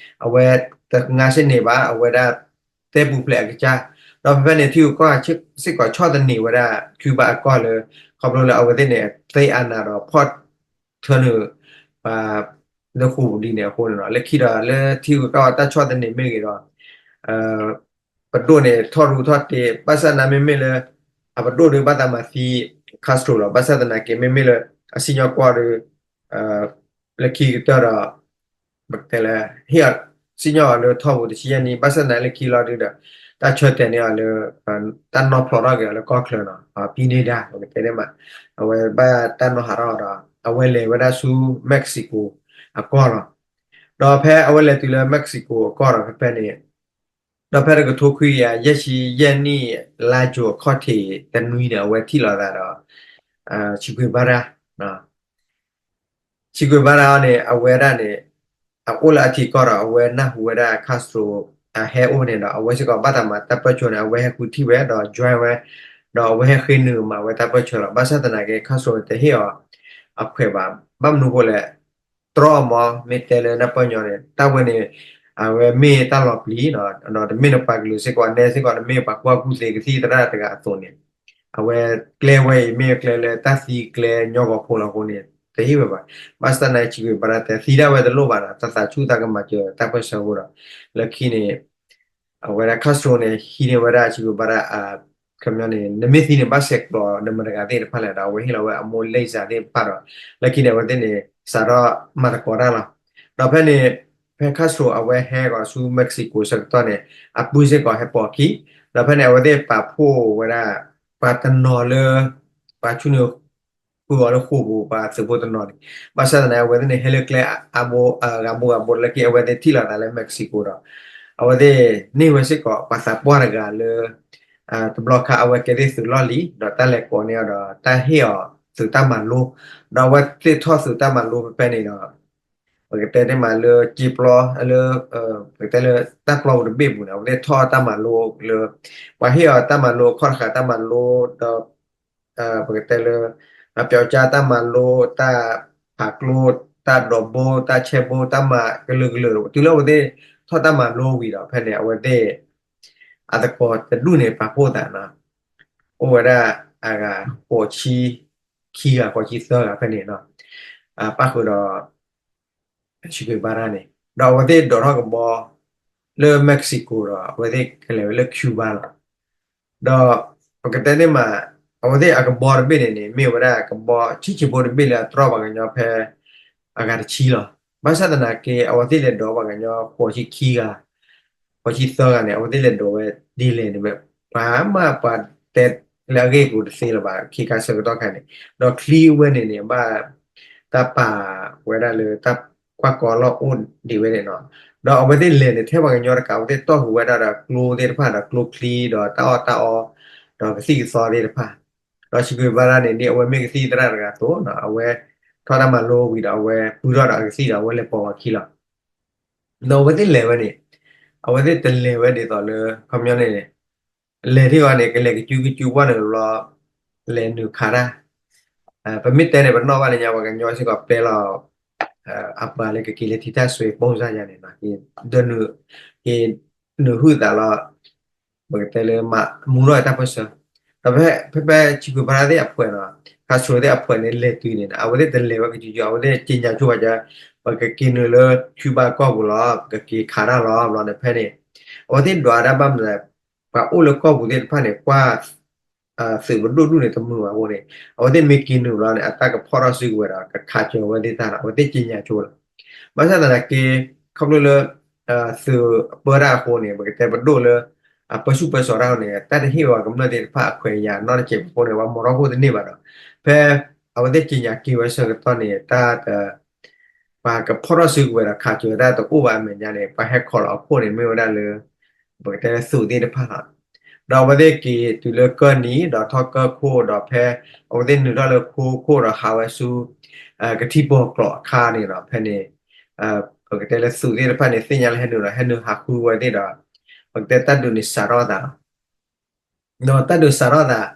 အဝဲတငါရှ့ၣ်န့ၣ်ဘၣ် အဝဲဒၣ်တဲပူၤဖျဲးအကစၢ် ဒီးဖဲဖဲန့ၣ် ထံဂုၤကီၢ်ဂၤစ့ၢ်ကီးဆီၣ်သနံးဝဲဒၣ် Cuba အကီၢ်လၢ ခီဖျိလၢအဝဲသ့ၣ်န့ၣ် သ့အနးဒီးဖီၣ်ထၢနုာ် ပှၤ လၢဃိာ်ပူၤဒ်န့ၣ်အဃိန့ၣ်လီၤ. လၢခံဒီးလၢထံဂုၤကီၢ်ဂၤတၢ်ဆီၣ်သနံးမ့ၢ်ဂ့ၤဒီး ပဒိၣ်န့ၣ် ထီၣ်ရူထီၣ်တ့ ဘၣ်ဆၣ်သနာ်က့မ့မ့ၢ်လၢ အပဒိၣ်ဒီးဘၣ်သးမၤသံ Castro လီၤ. ဘၣ်ဆၣ်သနာ်က့ မ့မ့ၢ်လၢ အစံၣ်ညီၣ်ကွီၢ်ဒီး လၢခံကတၢၢ်ဒီး ပကတဲလၢ ဟ့ၣ်အီၤ စံၣ်ညီၣ်အီၤလၢထီၣ်ပူၤတဆံယဲၢ်နံၣ် ဘၣ်ဆၣ်သနာ်က့လၢခံလီၤဒုဒီး တၢ်ဆၢတဲာ်န့ၢ်အီၤလၢ တၢ်နီၢ်ဖျိးထီၣ်က့ၤအီၤလၢကီၢ်ချၢနီၤ Pineda ပကတဲန့ၣ်မး အဝဲဘၣ်တၢ်နီၢ်ဟးထီၣ်ဒီး အဝဲလဲၤဝဲဒၣ်ဆူ Mexico အကီၢ်လီၤ. ဒီးဖဲအဝဲလဲၤတုၤလၢ Mexico အကီၢ်ဒီး ဖဲဖဲန့ၣ် ဒီးဖဲတကထိခွံကယၤယဲၢ်ဆံယဲၢ်နံၣ် လါယူၤအခီၣ်ထံးတနွံန့ၣ် အဝဲထံၣ်လိာ်သးဒီး Che Guevara, Che Guevara န့ၣ် အဝဲဒၣ်န့ၣ် အအိၣ်လၢအထံကီၢ်ဒီး အဝဲနၢ်ဟူဝဲဒၣ် Castro ဟဲအိၣ်န့ၣ်ဒီး အဝဲစ့ၢ်ကီးဘၣ်သးမၤတၢ်ပၢၢ်ဆၢန့ၣ် အဝဲဟဲဃုထံၣ်ဝဲဒီး join ဝဲ ဒီးအဝဲဟဲဃ့နုာ်မၤဝဲတၢ်ပၢၢ်ဆၢလီၤ. ဘၣ်ဆၣ်သနာ်က့ Castro န့ၣ် တဟ့ၣ်အီၤအခွဲးဘၣ်. ဘၣ်မနုၤအဃိလဲၣ် တြီအီၤမး မ့ၢ်တဲလၢနၢ်ပၢၢ်ညီန့ၣ် တၢ်ဝဲန့ၣ် အဝဲမ့ၢ်တၢ်လီၤပျံၤ ဒီးတမ့ၢ်နပှၤကလုာ်စ့ၢ်ကီး နဲစ့ၢ်ကီး နမ့ၢ်ပှၤကူၣ်ဘၣ်ကူၣ်သ့ကသံၣ်သရၣ်တဂၤအသိးန့ၣ် အဝဲကျဲဝဲအံၤ မ့ၢ်ကျဲလၢတၢ်သံကျဲညီဂီၤဖိလီၤအဃိန့ၣ် တဟ့ၣ်ဝဲဘၣ်. ဘၣ်ဆၣ်သနာ်က့ Che Guevara တဲသံဒၣ်ဝဲတလိၣ်ဘၣ်ဒီး တၢ်သးဆူၣ်တၢ်ကမၤစၢၤတၢ်ပၢၢ်ဆၢအဃိဒီး လၢခံန့ၣ် အဝဲဒၣ် Castro န့ၣ် ဟံးန့ၢ်ဝဲဒၣ် Che Guevara ခီပညီန့ၣ် နမ့ၢ်သံန့ၣ် ဘၣ်ဆဲးကျိးနမတဂၤသ့ၣ်တဖၣ်လဲၣ်ဒီး အဝဲဟ့ၣ်လီၤဝဲအမိၢ် Lisa သ့ၣ်တဖၣ်ဒီး လၢခံန့ၣ် အဝဲသ့ၣ်န့ၣ် စးထီၣ်မၤသကိးတၢ်လီၤ. ဒီးဖဲန့ၣ် ဖဲ Castro အဝဲဟဲကီးဆူ Mexico ဆၢကတီၢ်န့ၣ် အပုၢ်စ့ၢ်ကီးဟဲပိာ်အခံ ဒီးဖဲန့ၣ် အဝဲသ့ၣ်ပာ်ဖှိၣ်ဝဲဒၣ် ပှၤတနီၤလၢ ပှၤဆူန့ၣ် ဃုာ်အီၤလၢဃိာ်ပူၤ ပှၤသုးဖိတနီၤန့ၣ် ဘၣ်ဆၣ်သနာ်က့ အဝဲသ့ၣ်န့ၣ် ဟဲလၢကျဲအါဘိ ဂၤဘိဂၤဘိ လၢခံအဝဲသ့ၣ်ထံၣ်လိာ်သးလၢ Mexico ဒီး အဝဲသ့ၣ်န့ၢ်ဝဲစ့ၢ်ကီး ပှၤသးပှၢ်တဂၤလၢ တဘျီခါ အဝဲကဲသ့ၣ်သုးလီၢ်လံၤ ဒီးတၢ်လဲၤကိးန့ၢ်အီၤဒီး တၢ်ဟ့ၣ်အီၤသုးတၢ်မၤလိ ဒီးအဝဲသ့ၣ်ထီၣ်သုးတၢ်မၤလိဖဲဖဲန့ၣ်ဒီး ပကတဲန့ၣ်မးလၢစ့ပျီလၢ ပကတဲလၢတၢ်ပျီပူၤတဘ့ၣ်ပူၤန့ၣ် အဝဲသ့ၣ်ထီၣ်တၢ်မၤလိလၢ ပှၤဟ့ၣ်အီၤတၢ်မၤလိအခီၣ်တဃာ်တၢ်မၤလိဒီး ပကတဲလၢ ပျီကၠါတၢ်မၤလိ တၢ်ဖးကျိ တၢ်ဒိးဘိ တၢ်ဆဲဘိ တၢ်မၤကလုာ်ကလုာ် တုၤလၢအဝဲသ့ၣ်ထီၣ်တၢ်မၤလိဝံၤဒီး ဖဲန့ၣ် အဝဲသ့ၣ် အသကိးတဒူၣ်န့ၣ် ပာ်ဖှိၣ်သးနီၤ အိၣ်ဝဲဒၣ်အဂၤဃိးဆံခံဂၤ ဃိးဆံသၢဂၤဖဲန့ၣ်နီၤ ပၣ်ဃုာ်ဒီး Che Guevara န့ၣ် ဒီးအဝဲသ့ၣ်ဒိးထီၣ်ကဘီလၢ Mexico ဒီး အဝဲသ့ၣ်ကလဲၤဝဲလၢ Cuba လီၤ. ဒီးပကတဲန့ၣ်မး အဝဲသ့ၣ်အကဘီတဘ့ၣ်န့ၣ်န့ၣ် မ့ၢ်ဝဲဒၣ်ကဘီဆံးဆံးဖိတဘ့ၣ်လၢအတြီပှၤကညီဖဲအဂၤတဆံလီၤ. ဘၣ်ဆၣ်သနာ်က့ အဝဲသ့ၣ်လဲၤဒိးပှၤကညီဃိးဆံခံဂၤ ဃိးဆံသၢဂၤန့ၣ် အဝဲသ့ၣ်လဲၤဒိးဝဲဒ်လဲၣ်န့ၣ် ပှၤမးပှၤတဲလၢအဂ့ၢ်ပူၤတသ့လၢၤဘၣ် ခ့ခါဆၢကတီၢ်ခါန့ၣ် ဒီးချံဝဲန့ၣ်န့ၣ် ဘၣ် တၢ်ပာ်ဝဲဒၣ်လၢတၢ်ကွၢ်ကီလီၢ်အိၣ်ဒံးဝဲန့ၣ်နီၤ. ဒီးအဝဲသ့ၣ်လဲၤန့ၣ် ထဲပှၤကညီတကး အဝဲသ့ၣ်တီၢ်ဃုာ်ဝဲဒၣ်ဒီးကျိသ့ၣ်တဖၣ်ဒီးကျိချံဒီးတၢ်အီၣ်တၢ်အီ ဒီးကသံၣ်ကသီသ့ၣ်တဖၣ် ဒီး Che Guevara န့ၣ် ဒ်အဝဲမ့ၢ်ကသံၣ်သရၣ်တဂၤအသိး အဝဲထီၣ်တၢ်မၤလိဝံၤဒီး အဝဲပုၢ်ထီၣ်ဒီးအကသံၣ်ဒီး အဝဲလဲၤပိာ်ဝဲခံလီၤ. ဒီးအဝဲသ့ၣ်လဲၤဝဲန့ၣ် အဝဲသ့ၣ်တလဲၤဝဲဒ်သိးလၢ ခီပညီန့ၣ် လဲၤထံၣ်အီၤန့ၣ် ကလဲၤကစုကစုဝဲန့ၣ်လီၤ လဲၤနုာ်ခးတၢ် ပမ့ၢ်တဲန့ၣ် ပနီၣ်ဘၣ်လၢညါ ပှၤကညီစ့ၢ်ကီးပျဲလီၤ အပှၤလၢကက့ၤလၢထံတၢ်စွ့ ပိၢ်စၢ်ယါန့ၣ် က့ၤဒၢနုာ် က့ၤနုာ်ဟုၣ်သးလီၤ ပကတဲလၢမၤမူထီၣ်တၢ်ပၢၢ်ဆၢ ဒီးဖဲ ဖဲ ဖဲ Che Guevara သ့ၣ်အဖုန့ၣ် Castro သ့ၣ်အဖုန့ၣ် လဲၤတုၤန့ၣ် အဝဲသ့ၣ်တလဲၤဝဲကစုကစု အဝဲသ့ၣ်က့ၤညါဆိပာ်စၢၤ ပကက့ၤနုာ်လၢ Cuba ကီၢ်ပူၤလီၤ ပကက့ၤခးတၢ်လီၤ ဘျီန့ၣ်ဖဲန့ၣ် အဝဲသ့ၣ်ဒွးတၢ်ဘၣ်မနုၤလဲၣ် ပှၤအိၣ်လၢကီၢ်ပူၤသ့ၣ်တဖၣ်န့ၣ် ကွၢ် သုးပဒိၣ်ဒူၣ်န့ၣ်တမုာ်ဘၣ်အဃိန့ၣ် အဝဲသ့ၣ်မ့ၢ်က့ၤနုာ်ဘျီန့ၣ် အတၢ်ကဖီၣ်ထီၣ်စုကဝဲၤဒီး ကခးစၢၤဝဲသ့ၣ်တဖၣ်လီၤ အဝဲသ့ၣ်က့ၤညါဆိလီၤ. ဘၣ်ဆၣ်သနာ်က့ ခီဖျိလၢ သုးပၢတၢ်အဃိန့ၣ် ပကတဲပဒိၣ်လၢ အပၢဆူၣ်ပၢစိးတၢ်အဃိန့ၣ် တၢ်တဟ့ၣ်ပှၤကမျၢၢ်သ့ၣ်တဖၣ်အခွဲးအယာ်နီတစဲးအဃိန့ၣ် ပှၤမၤထီၣ်ခိၣ်တန့ၢ်ဘၣ်ဒီး ဖဲ အဝဲသ့ၣ်က့ၤညါက့ၤဝဲဆၢကတီၢ်န့ၣ် တၢ်တ ပှၤကဖီၣ်ထီၣ်စုကဝဲၤဒီးခးစၢၤတၢ်တအိၣ်ဘၣ်အမဲာ်ညါန့ၣ် ပှၤဟဲခိးလီၤအခိၣ်န့ၣ် မ့ၢ်ဝဲဒၣ်လၢ ပကတဲလၢသုးသ့ၣ်တဖၣ်လီၤ. ဒီးအဝဲသ့ၣ်က့ၤတုၤလၢကၢၢ်နံၤ ဒီးထီၣ်ကၢၢ်ခိၣ်ဒီးဖဲ အဝဲသ့ၣ်နုာ်ထီၣ်လၢခိခိၣ်ဒီးဟးဝဲဆူ ကထံပီၤကျိာ်အခါန့ၣ်ဒီး ဖဲန့ၣ် ပကတဲလၢသုးသ့ၣ်တဖၣ်န့ၣ် သ့ၣ်ညါလၢဟဲနုာ်ဒီး ဟဲနုာ်ဟးဃုဝဲသ့ၣ်ဒီး ပကတဲတၢ်ဒုးန့ၣ်စးထီၣ်သးလီၤ. ဒီးတၢ်ဒုးစးထီၣ်သး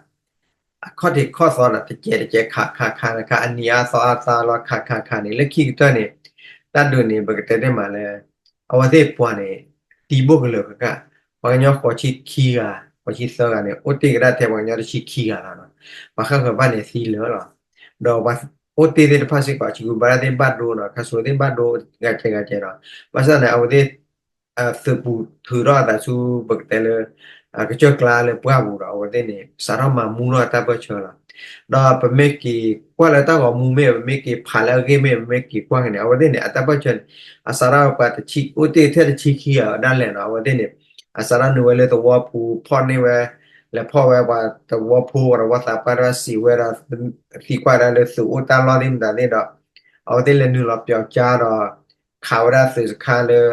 အခီၣ်ထံးခီၣ်သီဒီး တကဲးတကဲးခးခးခးခး အနံၤအါသီအါသီလီၤ ခးခးခးန့ၣ် လၢခံကတၢၢ်န့ၣ် တၢ်ဒုးန့ၣ် ပကတဲတ့ၢ်မးလၢ အဝဲသ့ၣ်ပှၤန့ၣ် သံဘိၣ်ကလၢာ်ဃၣ်ဃၣ် ပှၤကညီဃိးဆံခံဂၤ ဃိးဆံသၢဂၤန့ၣ် အိၣ်တ့ၢ်ကဒါထဲပှၤကညီတဆံခံဂၤလီၤ. ပှၤဃၣ်ဃၢၤဘၣ်န့ၣ်သံလၢာ်လီၤ. ဒီးပှၤအိၣ်တ့ၢ်သ့ၣ်တဖၣ်စ့ၢ်ကီး Che Guevara သ့ၣ်ဘၣ်ဒိဒီး Castro သ့ၣ်ဘၣ်ဒိဂၤကဲဂၤကဲဒီး ဘၣ်ဆၣ်န့ၣ် အဝဲသ့ၣ် သုးပူၤထုးထီၣ်အသးဆူ ပကတဲလၢ ကစၢၢ်ကျါလၢပှၢ်ပူၤဒီး အဝဲသ့ၣ်န့ၣ် စးထီၣ်မၤမူထီၣ်တၢ်ပၢၢ်ဆၢလီၤ. ဒီးပမ့ၢ်က့ၤကွၢ်လၢတၢ်ဂီၤမူမ့ၢ် ပမ့ၢ်က့ၤဖးလၢအဂ့ၢ်မ့ၢ် ပမ့ၢ်က့ၤကွၢ်က့ၤန့ၣ် အဝဲသ့ၣ်န့ၣ် အတၢ်ပၢၢ်ဆၢန့ၣ် အစးထီၣ်ပှၤတဆံ အိၣ်တ့ၢ်ထဲတဆံခံဂၤဒၣ်လဲာ်နီၤ အဝဲသ့ၣ်န့ၣ် အစးထီၣ်နုာ်ဝဲလၢသဝီပူၤ ဖီၣ်န့ၢ်ဝဲ လဲၤဖီၣ်ဝဲပှၤသဝီဖိ ပှၤသဝီသးပှၢ်တဖၣ်စံးဝဲဒီး သံကွၢ်ဒၣ်လၢသုးအိၣ်တၢ်လီၢ်သ့ၣ်မတၤသ့ၣ်ဒီး အဝဲသ့ၣ်လဲၤနုာ်လီၤပၠီကၠါဒီး ခးဝဲဒၣ်သုးစခါလၢ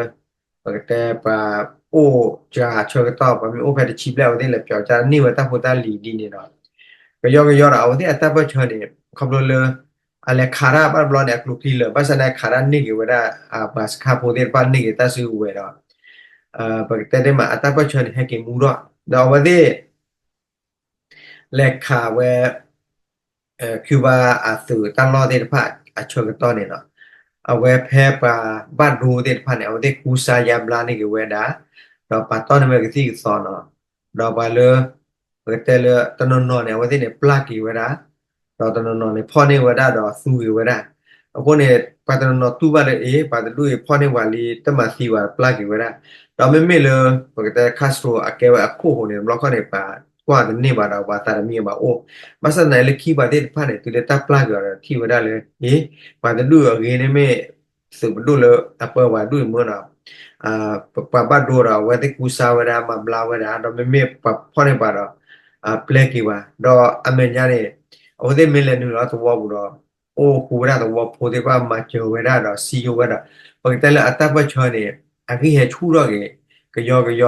ပကတဲပှၤအိၣ်ကၠါဆၢကတီၢ် ပှၤမ့ၢ်အိၣ်ဖဲတဆံဘျဲၣ် အဝဲသ့ၣ်လဲၤပၠီကၠါန့ၢ်ဝဲတၢ်ဖိတၢ်လံၤဒ်န့ၣ်ဒီး ကယီကယီဒီး အဝဲသ့ၣ်အတၢ်ပၢၢ်ဆၢန့ၣ် ခီဖျိလၢ အလဲၤခးတၢ်ဘၣ်တဘျီန့ၣ် အကျိချံလၢာ် ဘၣ်ဆၣ်န့ၣ် ခးတၢ်န့ၢ်က့ၤဝဲဒၣ် ပှၤစခါဖိသ့ၣ်တဖၣ်န့ၢ်က့ၤတၢ်စုကဝဲၤဒီး ပကတဲတ့ၢ်မး အတၢ်ပၢၢ်ဆၢန့ၣ် ဟဲက့ၤမူထီၣ် ဒီးအဝဲသ့ၣ် လဲၤခးဝဲ Cuba အသုးတၢ်လီၢ်သ့ၣ်တဖၣ်အဆၢကတီၢ်န့ၣ်လီၤ. အဝဲဖဲပှၤဘၣ်ဒိသ့ၣ်တဖၣ်န့ၣ် အဝဲသ့ၣ်ကူစါယါဘျါန့ၢ်က့ၤဝဲဒၣ် ဒီးပာ်တီၢ်န့ၢ်ဝဲကသံၣ်ကသီနီၤ. ဒီးပှၤလၢ ပကတဲလၢတနီၤနီၤန့ၣ် အဝဲသ့ၣ်န့ၣ် ပျၢ်က့ၤဝဲဒၣ် ဒီးတနီၤနီၤန့ၣ် ဖီၣ်န့ၢ်ဝဲဒၣ်ဒီးသူက့ၤဝဲဒၣ်. အဃိန့ၣ် ပှၤတနီၤနီၤတူၢ်ဘၣ်လၢ အ့ ပှၤတဒူၣ်အံၤဖီၣ်န့ၢ်ပှၤလံ တမၤသံပှၤ ပျၢ်က့ၤဝဲဒၣ်. ဒီးမ့မ့ၢ်လၢ ပကတဲ Castro အကဲဝဲအခိၣ်ဃိန့ၣ် တဘျီခီန့ၣ် ပှၤကွၢ်တန့ၢ်ဘၣ်ဒီး ပှၤသးတမံအဘၣ်အိၣ်. ဘၣ်ဆၣ်သနာ်က့လၢခံပှၤသ့ၣ်တဖၣ်န့ၣ် တုၤလၢတၢ်ပျၢ်က့ၤအီၤဒီး ထံၣ်ဝဲဒၣ်လၢ အ့ ပှၤတဒူၣ်အဂ့ၤန့ၣ်မ့ၢ် သုးပဒိၣ်လၢအပၢပှၤဒူၣ်အံၤမ့ၢ်နီၤ ပှၤဘၣ်ဒိဒီး အဝဲသ့ၣ်ကူစါဝဲဒၣ် မၤဘျါဝဲဒၣ် ဒီးမ့မ့ၢ်ပှၤဖီၣ်န့ၢ်ပှၤဒီး ပျဲက့ၤပှၤ ဒီးအမဲာ်ညါန့ၣ် အဝဲသ့ၣ်မ့ၢ်လဲၤနုာ်လီၤသဝီပူၤဒီး အိၣ်ဃူဝဲဒၣ်သဝီဖိသ့ၣ်တဖၣ် မၤစၢၤဝဲဒၣ်ဒီး စံယိၣ်ဝဲဒီး ပကတဲလၢအတၢ်ပၢၢ်ဆၢန့ၣ် အဂံၢ်ဟဲဆူၣ်ထီၣ်က့ၤ ကယီကယီဒီး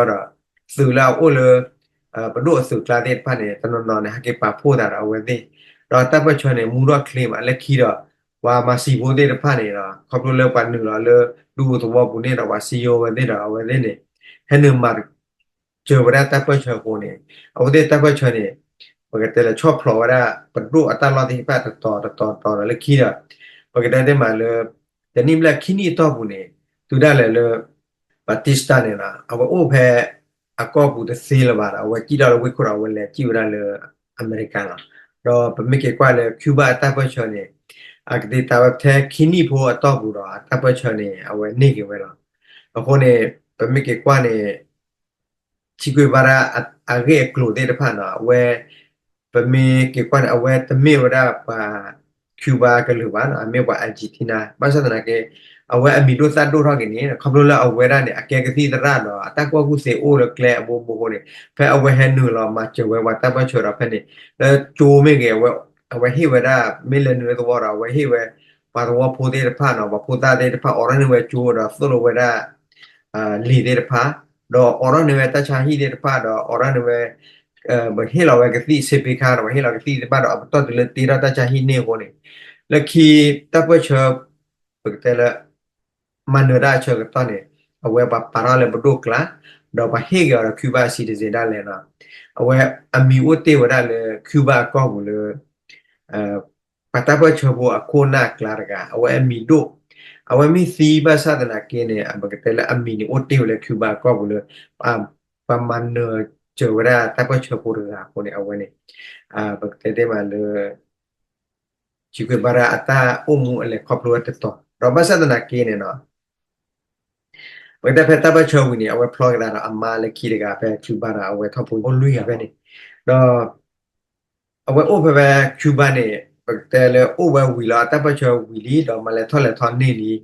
သုးလၢအအိၣ်လၢ ပဒိၣ်အသုးကျါသ့ၣ်တဖၣ်န့ၣ် တနီၤနီၤန့ၣ် ဟဲက့ၤပာ်ဖှိၣ်သးဒီးအဝဲသ့ၣ် ဒီးတၢ်ပၢၢ်ဆၢန့ၣ် မူထီၣ်ချ့မး လၢခံဒီး ပှၤမၤစံာ်ဖိသ့ၣ်တဖၣ်န့ၣ်ဒီး ခီဖျိလၢပှၤနုာ်လီၤလၢဒူသဝီပူၤန့ၣ်ဒီး ပှၤစံယိဝဲသ့ၣ်ဒီး အဝဲသ့ၣ်န့ၣ် ဟဲနုာ်မၤစၢၤဝဲဒၣ်တၢ်ပၢၢ်ဆၢအဃိန့ၣ် အဝဲသ့ၣ်တၢ်ပၢၢ်ဆၢန့ၣ် ပကတဲလၢဆီၣ်ဖျိးဝဲဒၣ် ပဒိၣ်အတၢ်လီၢ်သ့ၣ်တဖၣ်တတီၤတတီၤတတီၤဒီး လၢခံဒီး ပကတဲသ့ၣ်မးလၢ တနံၣ်ဘျဲၣ်ခံနံၣ်အတီၢ်ပူၤန့ၣ် တုၤဒၣ်လဲာ်လၢ Batista န့ၣ်လီၤ အဝဲအိၣ်ဖဲအကီၢ်ပူၤတသ့လၢၤဘၣ်ဒီး အဝဲစံၣ်ထီၣ်လၢဝ့ၢ်ခိၣ်ဒီး အဝဲလဲၤစံၣ်ဝဲဒၣ်လၢအမဲရကၤလီၤ. ဒီးပမ့ၢ်က့ၤကွၢ်လၢ Cuba အတၢ်ပၢၢ်ဆၢန့ၣ် အကသ့တၢ်ဝဲထဲခံနံၣ်ဖိအတီၢ်ပူၤဒီး အတၢ်ပၢၢ်ဆၢန့ၣ် အဝဲန့ၢ်က့ၤဝဲလီၤ. အဃိန့ၣ် ပမ့ၢ်က့ၤကွၢ်န့ၣ် Che Guevara အဂ့ၢ်အကျိၤသ့ၣ်တဖၣ်န့ၣ် အဝဲ ပမ့ၢ်က့ၤကွၢ်န့ၣ် အဝဲတမ့ၢ်ဝဲဒၣ်ပှၤ Cuba ကလုာ်ဘၣ်န့ၣ် အမ့ၢ်ပှၤ Argentina ဘၣ်ဆၣ်သနာ်က့ အဝဲအမံၤဒိၣ်သၣ်ဒိၣ်ထီၣ်က့ၤန့ၣ် ခီဖျိလၢအဝဲဒၣ်န့ၣ် အကဲကသံၣ်သရၣ်ဒီး အတၢ်ကူၣ်ဘၣ်ကူၣ်သ့အိၣ်လၢကျဲအဘိဘိအဃိန့ၣ် ဖဲအဝဲဟဲနုာ်လီၤမၤစၢၤဝဲပှၤတၢ်ပၢၢ်ဆၢဒီးဖဲန့ၣ် လၢကၠိမ့ၢ်ဂ့ၤ အဝဲဟ့ၣ်ဝဲဒၣ် မ့ၢ်လဲၤနုာ်လၢသဝီဒီး အဝဲဟ့ၣ်ဝဲ ပှၤသဝီဖိသ့ၣ်တဖၣ်န့ၣ် ပှၤဖိသၣ်သ့ၣ်တဖၣ် အိးထီၣ်န့ၢ်ဝဲကၠိဒီးသိၣ်လိဝဲဒၣ် လံာ်သ့ၣ်တဖၣ် ဒီးအိးထီၣ်န့ၢ်ဝဲတၢ်ဆါဟံၣ်သ့ၣ်တဖၣ်ဒီး အိးထီၣ်န့ၢ်ဝဲ ပဟ့ၣ်လီၤဝဲကသံၣ် စ့ပ့ခါဒီး ပဟ့ၣ်လီၤကသံၣ်သ့ၣ်တဖၣ်ဒီး အပတီၢ်တုၤလၢတ့ထီၣ်တၢ်ဆါဟံၣ်န့ၢ်အဃိန့ၣ် လၢခံတၢ်ပၢၢ်ဆၢ ပကတဲလၢ မၤနၢၤတၢ်အဆၢကတီၢ်န့ၣ် အဝဲပှၤပာ်ထီၣ်လၢပဒိၣ်ကျါ ဒီးပှၤဟ့ၣ်က့ၤအီၤဒီး Cuba citizen ဒၣ်လဲာ်န့ၣ် အဝဲအမံၤအိၣ်တ့ၢ်ဝဲဒၣ်လၢ Cuba အကီၢ်ပူၤလၢ ပှၤတၢ်ပၢၢ်ဆၢဖိအခိၣ်နၢ်အကျါတဂၤ အဝဲအမံၤဒိၣ် အဝဲမ့ၢ်သံဘၣ်ဆၣ်သနာ်က့န့ၣ် ပကတဲလၢအမံၤန့ၣ်အိၣ်တ့ၢ်ဝဲလၢ Cuba အကီၢ်ပူၤလၢ ပှၤမၤနၢၤစၢၤဝဲဒၣ်တၢ်ပၢၢ်ဆၢဖိတဂၤအဃိန့ၣ် အဝဲန့ၣ် ပကတဲသ့မးလၢ Che Guevara အတၢ်အိၣ်မူအလဲၤခီဖျိဝဲတတီၤ ဒီးဘၣ်ဆၣ်သနာ်က့န့ၣ် ပကတဲဖဲတၢ်ပၢၢ်ဆၢဝံၤန့ၣ် အဝဲဖျီက့ၤသးဒီးအမါလၢခံတဂၤဖဲ Cuba ဒီး အဝဲထီၣ်ဖိအိၣ်လွံၢ်ဂၤဖဲန့ၣ် ဒီး အဝဲအိၣ်ဖဲဖဲ Cuba န့ၣ် ပကတဲလၢအိၣ်ဝဲဝံၤလီၤအတၢ်ပၢၢ်ဆၢဝံၤလံ ဒီးမၤလဲၤထီၣ်လဲၤထီၣ်န့ၢ်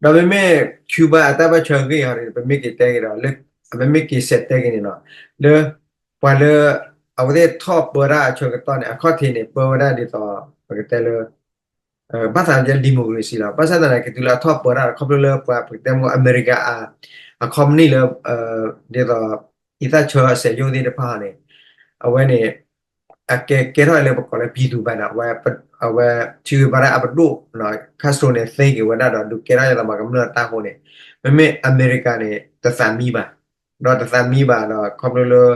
လံ ဒီးမ့မ့ၢ် Cuba အတၢ်ပၢၢ်ဆၢအဂ့ၢ်အီၤန့ၣ် ပမ့ၢ်က့ၤတဲက့ၤဒီး လၢ ပမ့ၢ်က့ၤစဲးတဲက့ၤန့ၣ်လီၤ လၢ ပှၤလၢ အဝဲသ့ၣ်ထီၣ်ပၢတၢ်အဆၢကတီၢ်န့ၣ် အခီၣ်ထံးန့ၣ် ပၢဝဲဒၣ်ဒ်သိး ပကတဲလၢ ဘၣ်သးဒ် democracy လီၤ. ဘၣ်ဆၣ်သနာ်က့ တုၤလၢအထီၣ်ပၢတၢ်ဒီး ခီဖျိလၢပှၤပကတဲမ့ၢ်အမဲရကၤ အ company လၢ ဒ်သိး အံသၣ်ဆၢအစက်ရုံသ့ၣ်တဖၣ်န့ၣ် အဝဲန့ၣ် အကဲကဲထီၣ်လၢပကိးလၢ ပြည်သူ့ဘဏ် န့ၣ် အဝဲ Che Guevara အပဒိၣ် Castro န့ၣ် သ့က့ၤဝဲဒၣ်ဒီး ဒုးကဲထီၣ်ယသးမၤကမျၢၢ်တၢ်အဃိန့ၣ် မ့မ့ၢ်အမဲရကၤန့ၣ် တသးမံဘၣ် ဒီးတသးမံဘၣ်ဒီး ခီဖျိလၢ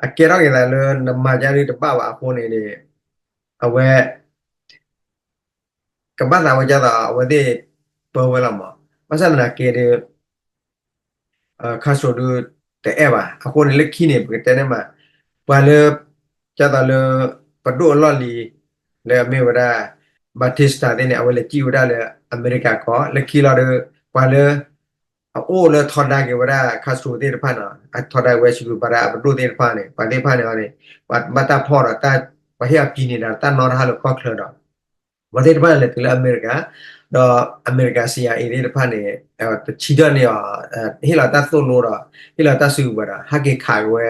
အကဲထီၣ်က့ၤသးလၢ နမၤယါဒုးတဘၣ်ဘၣ်အဃိန့ၣ်န့ၣ် အဝဲ ကဘၣ်သးဝဲဒ်သိး အဝဲသ့ၣ်ပၢဝဲလီၤမး. ဘၣ်ဆၣ်သနာ်က့ဒီး Castro ဒုးတအဲၣ်ဘၣ်. အဃိန့ၣ် လၢခံန့ၣ် ပကတဲန့ၣ်မး ပှၤလၢ ဒ်သိးလၢ ပဒိၣ်အလီၢ်လံၤ လၢအမ့ၢ်ဝဲဒၣ် Batista သ့ၣ်န့ၣ် အဝဲလဲၤစံၣ်ဝဲဒၣ်လၢအမဲရကၤကီၢ် လၢခံလီၤဒီး ပှၤလၢ အအိၣ်လၢထီဒါက့ၤဝဲဒၣ် Castro သ့ၣ်တဖၣ်န့ၣ် အထီဒါဝဲ Che Guevara အပဒိၣ်သ့ၣ်တဖၣ်န့ၣ် ပှၤသ့ၣ်တဖၣ်န့ၣ်န့ၣ် ပှၤဘၣ်တၢ်ဖီၣ်ဒီး ပှၤဟ့ၣ်အီၤကံၤန့ၢ်ဒီး တၢ်နီတဟါလၢကီၢ်ချၢဒီး ပှၤသ့ၣ်တဖၣ်လဲၤတုၤလၢအမဲရကၤ ဒီးအမဲရကၤ CIA သ့ၣ်တဖၣ်န့ၣ် တဆံဒၢၣ်န့ၢ်အီၤ ဟ့ၣ်လီၤတၢ်သိၣ်လိဒီး ဟ့ၣ်လီၤတၢ်စုကဝဲၤဒီး ဟဲက့ၤခးက့ၤဝဲ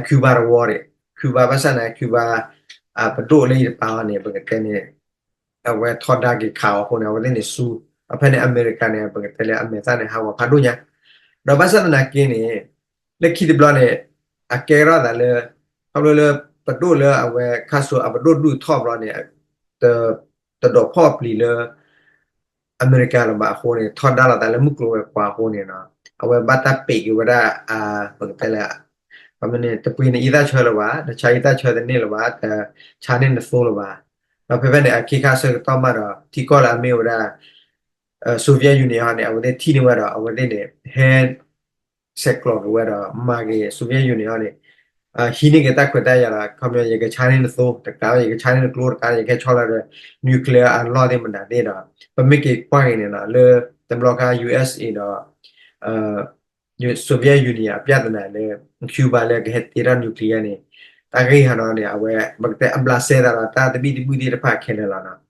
Cuba တဝီဒီး Cuba ဘၣ်ဆၣ်န့ၣ် Cuba ပဒိၣ်လၢယတပာ်အီၤန့ၣ် ပကတဲန့ၣ် အဝဲထီဒါက့ၤခးအီၤအဃိန့ၣ် အဝဲသ့ၣ်န့ၣ်ဆူ အဖဲန့ၣ် အမဲရကၤန့ၣ် ပကတဲလၢအမဲာ်သၣ်န့ၣ် ဟးဂီၤဖးဒိၣ်ညါ ဒီးဘၣ်ဆၣ်သနာ်က့န့ၣ် လၢခံတဘျီန့ၣ် အကဲထီၣ်သးလၢ ခီဖျိလၢ ပဒိၣ်လၢအဝဲ Castro အပဒိၣ်ဒုးထီၣ်ဘျီန့ၣ် တဒိးဖီၣ်ပျံၤလၢ အမဲရကၤလၢၤဘၣ်အဃိန့ၣ် ထီဒါလိာ်သးလၢမုၢ်ကျိၤဝဲၤကွာ်အဃိန့ၣ် အဝဲဘၣ်တၢ်ပံးက့ၤဝဲဒၣ် ပကတဲလၢ တပှ့ၤနအံသၣ်ဆၢလၢၤဘၣ်, နဆါအံသၣ်ဆၢတန့ၢ်လၢၤဘၣ်, တဆါန့ၢ်နသိလၢၤဘၣ်. ဒီးဖဲဖဲန့ၣ် အခ့ခါဆၢကတီၢ်မးဒီး ထံကီၢ်လၢအမ့ၢ်ဝဲဒၣ် Soviet Union ဟီန့ၣ် အဝဲသ့ၣ်ထံၣ်န့ၢ်ဝဲဒီး အဝဲသ့ၣ်န့ၣ် ဟဲ ဆဲးကျိးက့ၤဝဲဒီး မၤက့ၤ Soviet Union ဟီန့ၣ် ဟံးန့ၢ်က့ၤတၢ်ခွဲးတၢ်ယာ်ဒီး ခီပညီ ယကဆါန့ၢ်နသိ, တကး ယကဆါန့ၢ်နကျိ, တကး ယကဟဲဆီလီၤဒီး nuclear အလီၢ်သ့ၣ်မနုၤသ့ၣ်ဒီး ပမ့ၢ်က့ၤကွၢ်က့ၤန့ၣ်လီၤ လၢတဘျီခါ ယူအက်စ်အ့ ဒီး Soviet Union အ ပြဿနာ လၢ Cuba လၢကဟဲတ့ထီၣ် nuclear န့ၣ် တၢ်ဂ့ၢ်ဟီဒီးန့ၣ် အဝဲ ပကတဲအဘျးစဲသးဒီး တၢ်သဘံၣ်သဘုၣ်သ့ၣ်တဖၣ်ခဲလၢာ်လီၤနီ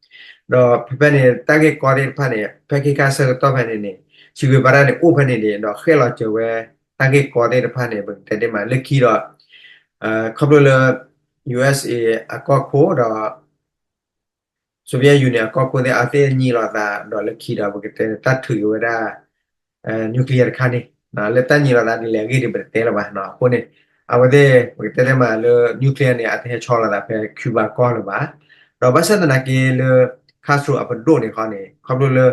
ၤ. ဒီးဖဲဖဲန့ၣ် တၢ်ဂ့ၢ်ကီသ့ၣ်တဖၣ်န့ၣ် ဖဲခ့ခါဆၢကတီၢ်ဖဲန့ၣ်န့ၣ် Che Guevara န့ၣ် အိၣ်ဖဲန့ၣ်န့ၣ် ဒီးဃဲၣ်လီၤစၢၤဝဲ တၢ်ဂ့ၢ်ကီသ့ၣ်တဖၣ်န့ၣ် ပကတဲဒ်မး လၢခံဒီး ခီဖျိလၢ ယူအက်စ်အ့ အကီၢ်ခိၣ်ဒီး Soviet Union အကီၢ်ခိၣ်သ့ၣ် အဝဲသ့ၣ်ညံးလိာ်သးဒီးလၢခံဒီး ပကတဲတၢ်ထုးက့ၤဝဲဒၣ် nuclear တခါန့ၣ် လၢတၢ်ညံးလိာ်သးဒ်လဲၣ်အဂ့ၢ်ဒီး ပတတဲလၢၤဘၣ်နီၤ. အဃိန့ၣ် အဝဲသ့ၣ် ပကတဲဒ်မးလၢ nuclear န့ၣ် အတဟဲဆီလီၤသးဖဲ Cuba ကီၢ်လၢၤဘၣ်. ဒီးဘၣ်ဆၣ်သနာ်က့လၢ Castro အပဒိၣ်န့ၣ်ခီန့ၣ် ခီဖျိလၢ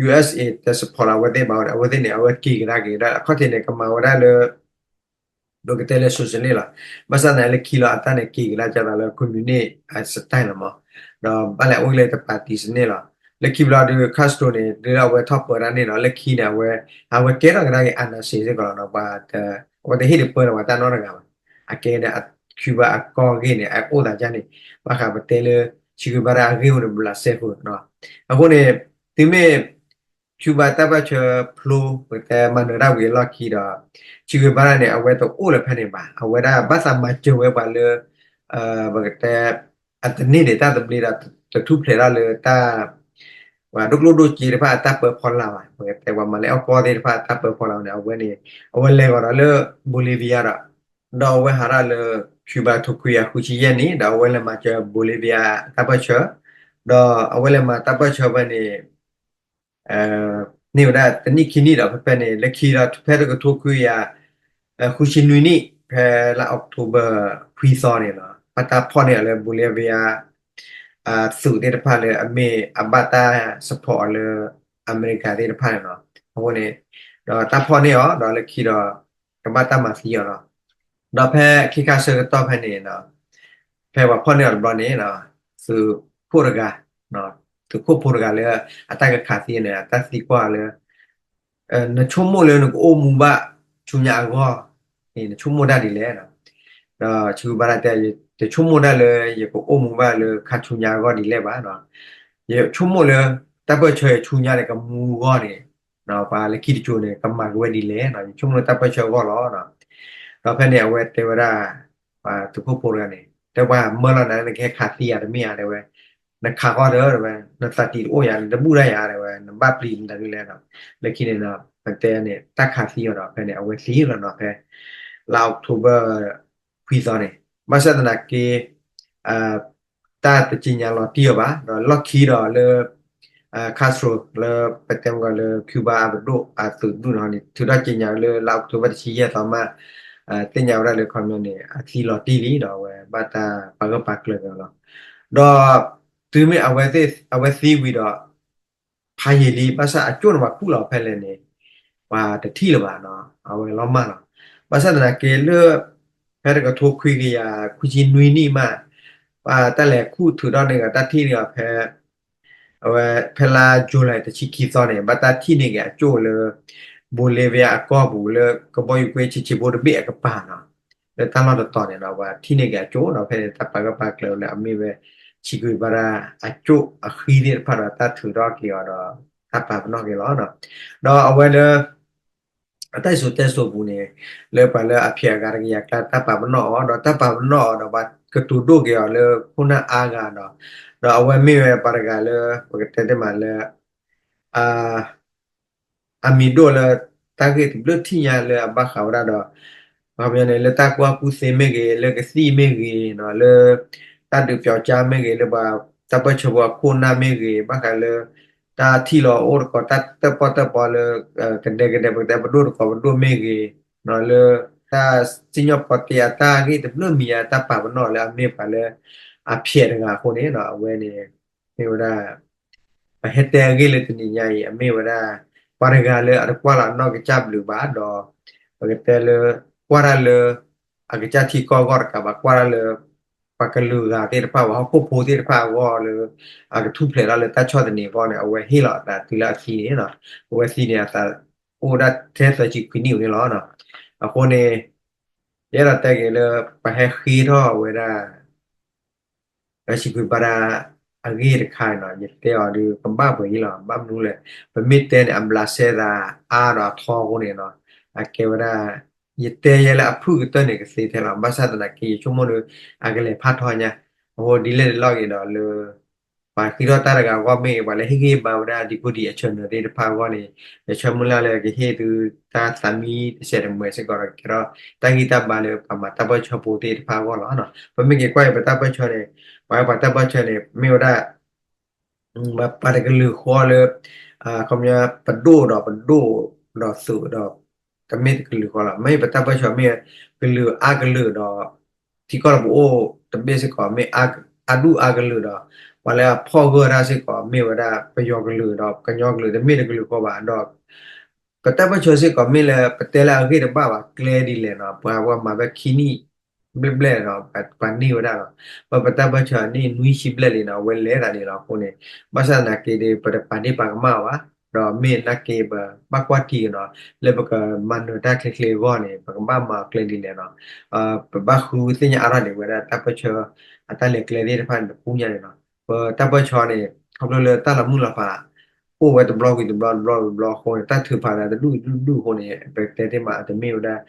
ယူၣ်အၢၣ်စ်အ့ တ support လီၤအဝဲသ့ၣ်ဘၣ်ဝဲဒီး အဝဲသ့ၣ်န့ၣ် အဝဲက့ၤကဒါက့ၤဒီး အခီၣ်ထံးန့ၣ် ကမၤဝဲဒၣ်လၢ ပကတဲလၢ socialist လီၤ. ဘၣ်ဆၣ်သနာ်က့လၢခံလီၤအတၢ်န့ၣ် က့ၤကဒါက့ၤသးလၢ communist အ style လီၤမး, ဒီးဘၣ်လဲၤအိၣ်လၢတ party စနစ်လီၤ. လၢခံဘျီဒီး Castro န့ၣ် ဒ်လၢအဝဲထီၣ်ပၢတၢ်န့ၣ်ဒီး လၢခံန့ၣ် အဝဲ အဝဲကဲထီၣ်ကဒါက့ၤ အာဏာရှင် စ့ၢ်ကီးလီၤ. အဝဲတဟ့ၣ်တပၢန့ၢ်ပှၤတၢ်နီတဂၤဘၣ်. အကဲဒီး Cuba အကီၢ်ဂ့ၢ်န့ၣ် အအိၣ်သးဒ်န့ၣ် ဘၣ်ဃးပတဲလၢ Che Guevara အဂ့ၢ်အိၣ်န့ၣ် ဘျးစဲဃိ အဃိန့ၣ် တုၤမ့ၢ် Cuba တၢ်ပၢၢ်ဆၢဖျိ ပကတဲမၤနၢၤတၢ်ဝံၤအလီၢ်ခံဒီး Che Guevara န့ၣ် အဝဲတအိၣ်လၢၤဖဲန့ၣ်ဘၣ်. အဝဲဒၣ်ဘၣ်သးမၤစၢၤဝဲပှၤလၢ ပကတဲ အတန့ၢ်ဒံးတၢ်သဘျ့ဒီး တထူၣ်ဖျဲးထီၣ်လၢတၢ် ပှၤဒိၣ်ကျိၣ်ဒိၣ်စ့တဖၣ်အတၢ်ပၢဖီလာ်ဘၣ်. ပကတဲပှၤမၤလၢအီၣ်ကီၢ်သ့ၣ်တဖၣ်အတၢ်ပၢဖီလာ်န့ၣ် အဝဲန့ၣ် အဝဲလဲၤဂီၤဒီးလၢ Bolivia ဒီး ဒီးအဝဲဟးထီၣ်လၢ Cuba ထိခွံကယၤဃုဆံယဲၢ်နံၣ် ဒီးအဝဲလဲၤမၤစၢၤ Bolivia တၢ်ပၢၢ်ဆၢ ဒီးအဝဲလဲၤမၤတၢ်ပၢၢ်ဆၢဖဲန့ၣ် န့ၢ်ဝဲဒၣ်တနံၣ်ခံနံၣ်ဒီး ဖဲဖဲန့ၣ် လၢခံဒီး ဖဲတကထိခွံကယၤ ဃုဆံနွံနံၣ် ဖဲလါ October ခွံသီန့ၣ်လီၤ. ဘၣ်တၢ်ဖီၣ်န့ၢ်အီၤလၢ Bolivia သုးသ့ၣ်တဖၣ်လၢအမ့ၢ်အဘၣ်တၢ် support အီၤလၢ အမဲရကၤသ့ၣ်တဖၣ်န့ၣ်လီၤ. အဃိန့ၣ် ဒီးတၢ်ဖီၣ်န့ၢ်အီၤ ဒီးလၢခံဒီး ကဘၣ်တၢ်မၤသံအီၤလီၤ. ဒီးဖဲခံခါဆၢကတီၢ်ဖဲန့ၣ် ဖဲပှၤဖီၣ်န့ၢ်အီၤတဘျီန့ၣ် သုးခိၣ်တဂၤ သုးခိၣ်ဖိတဂၤလၢ အတၢ်ကခးသံန့ၣ် အတၢ်သံကွၢ်လၢ နဆိကမိၣ်လၢနကအိၣ်မူဘၣ်ဆူညါအဂီၢ်န့ၣ် နဆိကမိၣ်တၢ်ဒ်လဲၣ်. ဒီး Che Guevara တဲ ယဆိကမိၣ်တၢ်လၢယကအိၣ်မူဘၣ်လၢခါဆူညါအဂီၢ်ဒ်လဲၣ်ဘၣ်. ယဆိကမိၣ်လၢ တၢ်ပၢၢ်ဆၢယဆူညါန့ၣ် ကမူအဂီၢ်န့ၣ် ပှၤလၢခံတကၠိၤန့ၣ် ကမၤက့ၤဝဲဒ်လဲၣ်. ယဆိကမိၣ်လၢတၢ်ပၢၢ်ဆၢအဂီၢ်လီၤ. ဒီးဖဲန့ၣ် အဝဲတဲဝဲဒၣ် ပှၤသုးခိၣ်ဖိတဂၤန့ၣ် တဲပှၤမၢလီၤနၤ နကဟဲခးသံယၤတမ့ၢ်ဧါ တဲဝဲ, နခးဃီဒီး တဲဝဲ နသးတံၢ်တအိၣ်ယၤ နတဘူၣ်ဒၣ်ယၤ တဲဝဲ နဘၣ်ပျံၤနသးဒ်လဲၣ်ဒီး လၢခံန့ၣ်ဒီး ပတဲန့ၣ် တၢ်ခးသံအီၤဒီး ဖဲန့ၣ် အဝဲသံလီၤနီၤ ဖဲ လါ October ခွံသီန့ၣ် ဘၣ်ဆၣ်သနာ်က့ တၢ်တစံၣ်ညါလီၤတံၢ်အီၤဘၣ် ဒီးလီၢ်ခံဒီးလၢ Castro လၢပတဲမ့ၢ်ကီးလၢ Cuba အပဒိၣ်အသုးဒူၣ်န့ၣ် ထုးထီၣ်စံၣ်ညါလၢလါ October တဆံယဲၢ်သီမး သ့ၣ်ညါဝဲဒၣ်လၢခီပညီန့ၣ် အသံလီၤတံၢ်လံဒီး အဝဲဘၣ်တၢ်ပာ်ဂၢၢ်ပာ်ကျၢၤက့ၤအီၤလီၤ. ဒီးတုၤမ့ၢ်အဝဲ အဝဲသံဝံၤဒီး ဖးယံာ်လံ ဘၣ်ဆၣ်အကၠိၣ်န့ၣ် ပှၤခူၣ်လီၤဖဲလဲၣ်န့ၣ် ပှၤတထံၣ်လၢၤဘၣ်နီၤ အဝဲလီၤမၢ်လီၤ. ဘၣ်ဆၣ်သနာ်က့လၢ ဖဲတကထိခွံကယၤခွံဆံနွံနံၣ်မး ဘၣ်တၢ်လဲၤခူၣ်ထုးထီၣ်န့ၢ်ဂ့ၤ တၢ်ထံၣ်န့ၢ်အီၤဖဲ အဝဲဖဲလါ July တဆံခံသီန့ၣ် ဘၣ်တၢ်ထံၣ်န့ၢ်က့ၤအကၠိၣ်လၢ Bolivia အကီၢ်ပူၤလၢကဘီယူၤကွ့ဆံးဆံးဖိတဘ့ၣ်အကပၤနီၤ လၢတၢ်လီၢ်တတီၤန့ၣ်ဒီး ပှၤထံၣ်န့ၢ်က့ၤအကၠိၣ်ဒီး ဖဲန့ၣ်တၢ်ပာ်ဂၢၢ်ပာ်ကျၢၤလၢအမ့ၢ်ဝဲ Che Guevara အကၠိၣ်အဃံသ့ၣ်တဖၣ်ဒီး တၢ်ထုးထီၣ်က့ၤအီၤဒီး တၢ်ပာ်ပနီၣ်က့ၤလီၤ. ဒီးအဝဲလၢ အတၢ်စံၣ်စိၤတဲစိၤပူၤန့ၣ် လၢပှၤလၢအဖံးအဂၤတကယၤကျါ တၢ်ပာ်ပနီၣ်အီၤ ဒီးတၢ်ပာ်ပနီၣ်အီၤဒီး ပှၤကတိၤဒိၣ်က့ၤအီၤလၢခိၣ်နၢ်အါဂၤဒီး ဒီးအဝဲမ့ၢ်ဝဲပှၤတဂၤလၢ ပကတဲတ့ၢ်မးလၢ အမံၤဒိၣ်လၢ တၢ်ဂ့ၢ်တဘျုးထံၣ်ညါလၢအဘၣ်ဃးဝဲဒၣ်ဒီး အခီပညီန့ၣ် လၢတၢ်ကူၣ်ဘၣ်ကူၣ်သ့မ့ၢ်ဂ့ၤ, လၢကသံၣ်မ့ၢ်ဂ့ၤ, လၢတၢ်ဒုးပၠီကၠါမ့ၢ်ဂ့ၤ, လၢပှၤတၢ်ပၢၢ်ဆၢဖိအခိၣ်အနၢ်မ့ၢ်ဂ့ၤ, ဘၣ်ဃးလၢ တၢ်ထံၣ်လီၤအိၣ်တကိးတၢ်တၢၣ်ပီၣ်တၢၣ်ပီလၢ ကဒဲကဒဲ ပကတဲပဒိၣ်တကိးပဒိၣ်မ့ၢ်ဂ့ၤ, လၢ တၢ်စံၣ်ညီၣ်ပီတ့အတၢ်ဂ့ၢ်တဘျုးမံၤညါ တၢ်ပာ်ပနီၣ်လၢအမ့ၢ်ပှၤလၢ အဖံးတဂၤအဃိန့ၣ် အဝဲန့ၣ် မ့ၢ်ဝဲဒၣ် ပဟဲတဲအဂ့ၢ်လၢတနံၤညါအံၤ အမ့ၢ်ဝဲဒၣ် ပှၤတဂၤလၢအတကွၢ်လီၤအနီၢ်ကစၢ်ဘျုးဘၣ်ဒီး ပကတဲလၢ ကွၢ်တၢ်လၢ အကစၢ်ထံကီၢ်အဂီၢ်တကးဘၣ် ကွၢ်တၢ်လၢ ပှၤကလုာ်ဂၤသ့ၣ်တဖၣ် ပှၤဟီၣ်ခိၣ်ဖိသ့ၣ်တဖၣ်အဂီၢ်လၢ အကထူၣ်ဖျဲးထီၣ်လၢတၢ်ဆီၣ်သနံးအဂီၢ်န့ၣ် အဝဲဟ့ၣ်လီၤအသးတုၤလၢအသံန့ၣ် အဝဲသံန့ၣ် အသးအိၣ်ဒၣ်ထဲသၢဆံခွံနံၣ်အံၤန့ၣ်လီၤ. အဃိန့ၣ် ယအဲၣ်ဒိးတဲက့ၤလၢ ပဟဲဃ့ထီၣ်ဝဲဒၣ် Che Guevara အဂ့ၢ်တခါန့ၣ် ယတဲအီၤဒီး ကဘၣ်ပှဲၤအံၤလီၤ. ဘၣ်မနုၤလဲၣ် ပမ့ၢ်တဲန့ၣ် အဘျးစဲသးအါဒီးအထီအဃိန့ၣ် အကဲဝဲဒၣ် ယတဲယဲလၢအဖုၣ်ကတၢၢ်န့ၣ် ကသ့ထဲလီၤ. ဘၣ်ဆၣ်သနာ်က့ ယဆိကမိၣ်ဒီး အကလဲၤဖးထီညါ အဃိဒ်လဲၣ်တလီၢ်က့ၤဒီးလၢ ပှၤဃ့ထီၣ်တၢ်တဂၤအဂီၢ်မ့ၢ်ဂ့ၤ ပှၤလၢဟ့ၣ်ဂံၢ်ဟ့ၣ်ဘါဝဲဒၣ် ဒံကိတံ အ channel သ့ၣ်တဖၣ်အဂီၢ်န့ၣ် ယဆၢမုၢ်လၢ်လၢကဟ့ၣ်သုတၢ်သးမံတစဲးတမှဲးစ့ၢ်ကီးဒီး ကဲထီၣ်တၢ်ဂံၢ်တၢ်ဘါလၢပှၤမၤတၢ်ပၢၢ်ဆၢဖိသ့ၣ်တဖၣ်အဂီၢ်လီၤ. ပမ့ၢ်က့ၤကွၢ်က့ၤပတၢ်ပၢၢ်ဆၢန့ၣ် ပှၤပှၤတၢ်ပၢၢ်ဆၢန့ၣ် မ့ၢ်ဝဲဒၣ် ပှၤတကလုာ်ဃီလၢ ခီပညီ ပဒိၣ်ဒီးပဒိၣ်ဒီးသုးဒီး တမ့ၢ်တကလုာ်ဃီလီၤ. မ့ၢ်ပတၢ်ပၢၢ်ဆၢမ့ၢ် ကလုာ်အါကလုာ်ဒီး ထံကီၢ်လၢပအိၣ်တဘ့ၣ်စ့ၢ်ကီး မ့ၢ်အါဒူၣ်အါကလုာ်ဒီး ပှၤလၢအဖီၣ်ဂၢၢ်တၢ်စ့ၢ်ကီး မ့ၢ်ဝဲဒၣ်ပယီၤကလုာ်ဒီးကညီကလုာ် တမ့ၢ်တကလုာ်ဃီဘၣ်ဒီး ပတၢ်ပၢၢ်ဆၢစ့ၢ်ကီးမ့ၢ်လၢပတဲလၢအဂ့ၢ်တဘၣ်ဘၣ် ကျဲဒ်လဲၣ်နီၤ ပှၤပှၤမၤဖဲခံနံၣ်ဘျဲၣ်ဘျဲၣ်ဒီး ပှၤန့ၢ်ဝဲဒၣ်လီၤ. ပပတၢ်ပၢၢ်ဆၢန့ၣ်နွံဆံဘျဲၣ်လံနီၤ အဝဲလဲၤသးန့ၣ်လီၤ. အဃိန့ၣ် ဘၣ်ဆၣ်သနာ်က့ဒီး ပတပာ်ဒ့ၣ်ပာ်ကမၣ်ဘၣ် ဒီးမ့ၢ်သနာ်က့ ပဘၣ်ကွၢ်ထံက့ၤနီၤ လၢပကမၤနၢၤတၢ်ချ့ချ့အဂီၢ်န့ၣ် ပကဘၣ်မၤအီၤကျဲဒ်လဲၣ်နီၤ. ပဘၣ်ဃုသ့ၣ်ညါအါထီၣ်ဒံးဝဲဒၣ်တၢ်ပၢၢ်ဆၢ အတၢ်လဲၤကျဲသ့ၣ်တဖၣ်န့ၣ် ပပူၤညါန့ၣ်နီၤ ပတၢ်ပၢၢ်ဆၢန့ၣ် ခီဖျိလၢတၢ်လီၤမုၢ်လီၤဖး အိၣ်ဝဲတဘျီဝံၤတဘျီ တဘျီဝံၤတဘျီအဃိန့ၣ် တၢ်ထုးဖးဒီးတဒူၣ်တဒူၣ်တဒူၣ်အဃိန့ၣ် ပတဲသ့မး တမ့ၢ်ဝဲဒၣ်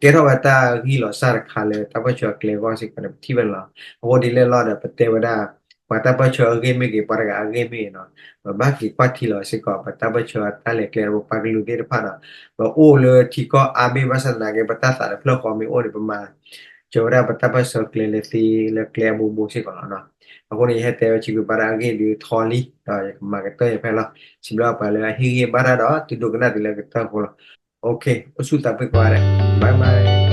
ကဲထီၣ်ဝဲတၢ်ဂံၢ်လီၤစၢ်တခါလၢတၢ်ပၢၢ်ဆၢအကျဲအဂီၢ်စ့ၢ်ကီးန့ၣ် ပထံၣ်ဝဲန့ၣ်လီၤ. အဃိဒ်လဲၣ်လီၤဒီး ပတဲဝဲဒၣ် ပှၤတၢ်ပၢၢ်ဆၢအဂ့ၢ်မ့ၢ်ဂ့ၤ ပှၤတဂၤအဂ့ၢ်မ့ၢ်ဂ့ၤနီၤ ပဘၣ်က့ၤကွၢ်ထံလီၤစ့ၢ်ကီး ပတၢ်ပၢၢ်ဆၢတၢ်လဲၤကျဲဒီး ပပှၤကလုာ်သ့ၣ်တဖၣ်ဒီး ပအိၣ်လၢထံကီၢ်အါဘ့ၣ်ဘၣ်ဆၣ်သနာ်က့ ပတၢ်သးတဖျၢၣ်ဃီမ့ၢ်အိၣ်န့ၣ် ပမၤစၢၤဝဲဒၣ်ပတၢ်ပၢၢ်ဆၢကျဲလၢသ့လၢကျဲအဘိဘိစ့ၢ်ကီးလီၤ. အဃိန့ၣ် ယဟဲတဲဝဲဆံးကွံာ်ဘၣ်တၢ်အဂ့ၢ်ဒုးထီလံ ဒီးယကမၤကတၢၢ်ယဖဲလီၤ. စံးဘျုးပှၤလၢအဟ့ၣ်ဂံၢ်ဘၣ်တၢ်ဒီး သုဒိကနၣ်တုၤလၢကတၢၢ်အဃိလီၤ. အိၣ်ခ့ အိၣ်ဆူၣ်သးဖှံကိးဂၤဒဲး bye bye